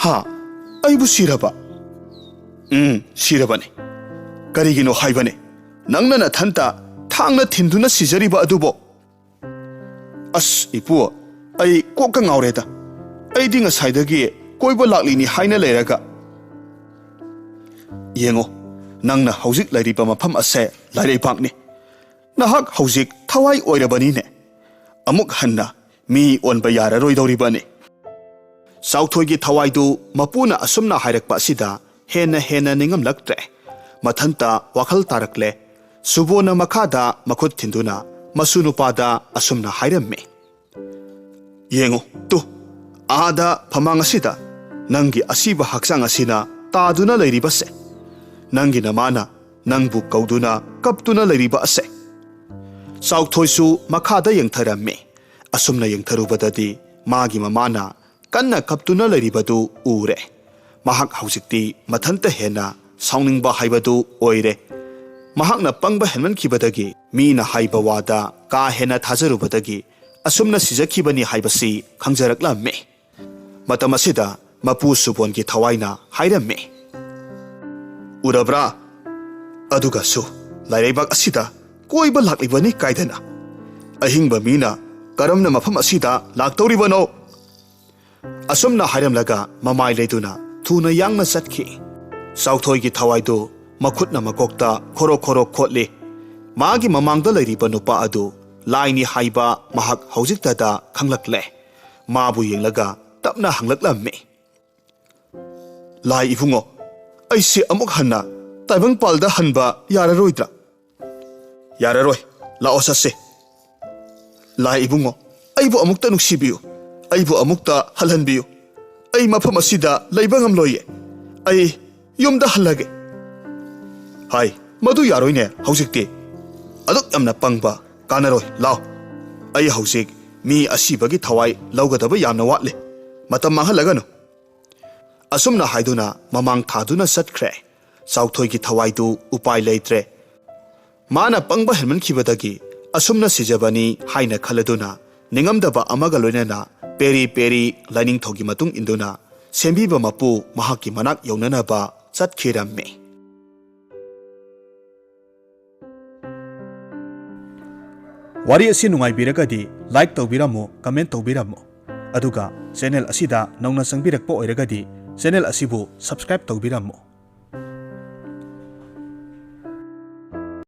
"ꯍꯥ? ꯑꯩꯕꯨ ꯁꯤꯔꯕ?" "ꯎꯝ, ꯁꯤꯔꯕꯅꯤ꯫" "ꯀꯔꯤꯒꯤꯅꯣ ꯍꯥꯏꯕꯅꯦ? ꯅꯪꯅ ꯅꯊꯟꯇ ꯊꯥꯡꯅ ꯊꯤꯟꯗꯨꯅ ꯁꯤꯖꯔꯤꯕ ꯑꯗꯨꯕꯣ?" "ꯑꯁ, ꯏꯄꯨ, ꯑꯩ ꯀꯣꯛꯀ ꯉꯥꯎꯔꯦꯗ꯫ ꯑꯩꯗꯤ ꯉꯁꯥꯏꯗꯒꯤ ꯀꯣꯏꯕ ꯂꯥꯛꯂꯤꯅꯤ ꯍꯥꯏꯅ ꯂꯩꯔꯒ꯫" "ꯌꯦꯡꯉꯣ, ꯅꯪꯅ ꯍꯧꯖꯤꯛ ꯂꯩꯔꯤꯕ ꯃꯐꯝ ꯑꯁꯦ ꯂꯥꯏꯔꯩꯕꯥꯛꯅꯤ꯫ ꯅꯍꯥꯛ ꯍꯧꯖꯤꯛ ꯊꯋꯥꯏ ꯑꯣꯏꯔꯕꯅꯤꯅꯦ꯫ ꯑꯃꯨꯛ ꯍꯟꯅ ꯃꯤ ꯑꯣꯟꯕ ꯌꯥꯔꯔꯣꯏꯗꯧꯔꯤꯕꯅꯤ꯫" ꯆꯥꯎꯊꯣꯏꯒꯤ ꯊꯋꯥꯏꯗꯨ ꯃꯄꯨꯅ ꯑꯁꯨꯝꯅ ꯍꯥꯏꯔꯛꯄ ꯑꯁꯤꯗ ꯍꯦꯟꯅ ꯍꯦꯟꯅ ꯅꯤꯡꯉꯝꯂꯛꯇ꯭ꯔꯦ꯫ ꯃꯊꯟꯇ ꯋꯥꯈꯜ ꯇꯥꯔꯛꯂꯦ꯫ ꯁꯨꯕꯣꯟꯅ ꯃꯈꯥꯗ ꯃꯈꯨꯠ ꯊꯤꯟꯗꯨꯅ ꯃꯁꯨ ꯅꯨꯄꯥꯗ ꯑꯁꯨꯝꯅ ꯍꯥꯏꯔꯝꯃꯤ, "ꯌꯦꯡꯉꯨ ꯇꯨ, ꯑꯥꯗ ꯐꯃꯥꯡ ꯑꯁꯤꯗ ꯅꯪꯒꯤ ꯑꯁꯤꯕ ꯍꯛꯆꯥꯡ ꯑꯁꯤꯅ ꯇꯥꯗꯨꯅ ꯂꯩꯔꯤꯕꯁꯦ, ꯅꯪꯒꯤ ꯅꯃꯥꯅ ꯅꯪꯕꯨ ꯀꯧꯗꯨꯅ ꯀꯞꯇꯨꯅ ꯂꯩꯔꯤꯕ ꯑꯁꯦ"꯫ ꯆꯥꯎꯊꯣꯏꯁꯨ ꯃꯈꯥꯗ ꯌꯦꯡꯊꯔꯝꯃꯤ꯫ ꯑꯁꯨꯝꯅ ꯌꯦꯡꯊꯔꯨꯕꯗꯗꯤ ꯃꯥꯒꯤ ꯃꯃꯥꯅ ꯀꯟꯅ ꯀꯞꯇꯨꯅ ꯂꯩꯔꯤꯕꯗꯨ ꯎꯔꯦ꯫ ꯃꯍꯥꯛ ꯍꯧꯖꯤꯛꯇꯤ ꯃꯊꯟꯇ ꯍꯦꯟꯅ ꯁꯥꯎꯅꯤꯡꯕ ꯍꯥꯏꯕꯗꯨ ꯑꯣꯏꯔꯦ꯫ ꯃꯍꯥꯛꯅ ꯄꯪꯕ ꯍꯦꯟꯃꯟꯈꯤꯕꯗꯒꯤ, ꯃꯤꯅ ꯍꯥꯏꯕ ꯋꯥꯗ ꯀꯥ ꯍꯦꯟꯅ ꯊꯥꯖꯔꯨꯕꯗꯒꯤ ꯑꯁꯨꯝꯅ ꯁꯤꯖꯈꯤꯕꯅꯤ ꯍꯥꯏꯕꯁꯤ ꯈꯪꯖꯔꯛꯂꯝꯃꯤ꯫ ꯃꯇꯝ ꯑꯁꯤꯗ ꯃꯄꯨ ꯁꯨꯕꯣꯟꯒꯤ ꯊꯋꯥꯏꯅ ꯍꯥꯏꯔꯝꯃꯤ, "ꯎꯔꯕ꯭ꯔꯥ? ꯑꯗꯨꯒꯁꯨ ꯂꯥꯏꯔꯩꯕꯥꯛ ꯑꯁꯤꯗ ꯀꯣꯏꯕ ꯂꯥꯛꯂꯤꯕꯅꯤ ꯀꯥꯏꯗꯅ꯫ ꯑꯍꯤꯡꯕ ꯃꯤꯅ ꯀꯔꯝꯅ ꯃꯐꯝ ꯑꯁꯤꯗ ꯂꯥꯛꯇꯧꯔꯤꯕꯅꯣ?" ꯑꯁꯨꯝꯅ ꯍꯥꯏꯔꯝꯂꯒ ꯃꯃꯥꯏ ꯂꯩꯗꯨꯅ ꯊꯨꯅ ꯌꯥꯡꯅ ꯆꯠꯈꯤ꯫ ꯆꯥꯎꯊꯣꯏꯒꯤ ꯊꯋꯥꯏꯗꯨ ꯃꯈꯨꯠꯅ ꯃꯀꯣꯛꯇ ꯈꯣꯔꯣ ꯈꯣꯔꯣ ꯈꯣꯠꯂꯤ꯫ ꯃꯥꯒꯤ ꯃꯃꯥꯡꯗ ꯂꯩꯔꯤꯕ ꯅꯨꯄꯥ ꯑꯗꯨ ꯂꯥꯏꯅꯤ ꯍꯥꯏꯕ ꯃꯍꯥꯛ ꯍꯧꯖꯤꯛꯇꯗ ꯈꯪꯂꯛꯂꯦ꯫ ꯃꯥꯕꯨ ꯌꯦꯡꯂꯒ ꯇꯞꯅ ꯍꯪꯂꯛꯂꯝꯃꯤ, "ꯂꯥꯏ ꯏꯕꯨꯡꯉꯣ, ꯑꯩꯁꯦ ꯑꯃꯨꯛ ꯍꯟꯅ ꯇꯥꯏꯕꯪꯄꯥꯜꯗ ꯍꯟꯕ ꯌꯥꯔꯔꯣꯏꯗ꯭ꯔꯥ?" "ꯌꯥꯔꯔꯣꯏ, ꯂꯥꯛꯑꯣ ꯆꯠꯁꯦ꯫ ꯂꯥꯏ ꯏꯕꯨꯡꯉꯣ, ꯑꯩꯕꯨ ꯑꯃꯨꯛꯇ ꯅꯨꯡꯁꯤꯕꯤꯌꯨ, ꯑꯩꯕꯨ ꯑꯃꯨꯛꯇ ꯍꯜꯍꯟꯕꯤꯌꯨ꯫ ꯑꯩ ꯃꯐꯝ ꯑꯁꯤꯗ ꯂꯩꯕ ꯉꯝꯂꯣꯏꯌꯦ꯫ ꯑꯩ ꯌꯨꯝꯗ ꯍꯜꯂꯒꯦ꯫" "ꯍꯥꯏ, ꯃꯗꯨ ꯌꯥꯔꯣꯏꯅꯦ ꯍꯧꯖꯤꯛꯇꯤ꯫ ꯑꯗꯨꯛ ꯌꯥꯝꯅ ꯄꯪꯕ ꯀꯥꯟꯅꯔꯣꯏ, ꯂꯥꯎ꯫ ꯑꯩ ꯍꯧꯖꯤꯛ ꯃꯤ ꯑꯁꯤꯕꯒꯤ ꯊꯋꯥꯏ ꯂꯧꯒꯗꯕ ꯌꯥꯝꯅ ꯋꯥꯠꯂꯤ꯫ ꯃꯇꯝ ꯃꯥꯡꯍꯜꯂꯒꯅꯨ꯫" ꯑꯁꯨꯝꯅ ꯍꯥꯏꯗꯨꯅ ꯃꯃꯥꯡ ꯊꯥꯗꯨꯅ ꯆꯠꯈ꯭ꯔꯦ꯫ ꯆꯥꯎꯊꯣꯏꯒꯤ ꯊꯋꯥꯏꯗꯨ ꯎꯄꯥꯏ ꯂꯩꯇ꯭ꯔꯦ꯫ ꯃꯥꯅ ꯄꯪꯕ ꯍꯦꯟꯃꯟꯈꯤꯕꯗꯒꯤ ꯑꯁꯨꯝꯅ ꯁꯤꯖꯕꯅꯤ ꯍꯥꯏꯅ ꯈꯜꯂꯗꯨꯅ ꯅꯤꯡꯉꯝꯗꯕ ꯑꯃꯒ ꯂꯣꯏꯅꯅ ꯄꯦꯔꯤ ꯄꯦꯔꯤ ꯂꯥꯏꯅꯤꯡꯊꯧꯒꯤ ꯃꯇꯨꯡ ꯏꯟꯗꯨꯅ ꯁꯦꯝꯕꯤꯕ ꯃꯄꯨ ꯃꯍꯥꯛꯀꯤ ꯃꯅꯥꯛ ꯌꯧꯅꯅꯕ ꯆꯠꯈꯤꯔꯝꯃꯤ꯫ ꯋꯥꯔꯤ ꯑꯁꯤ ꯅꯨꯡꯉꯥꯏꯕꯤꯔꯒꯗꯤ like ꯇꯧꯕꯤꯔꯝꯃꯨ, comment ꯇꯧꯕꯤꯔꯝꯃꯨ, ꯑꯗꯨꯒ channel ꯑꯁꯤꯗ ꯅꯧꯅ ꯆꯪꯕꯤꯔꯛꯄ ꯑꯣꯏꯔꯒꯗꯤ channel ꯑꯁꯤꯕꯨ subscribe ꯇꯧꯕꯤꯔꯝꯃꯨ꯫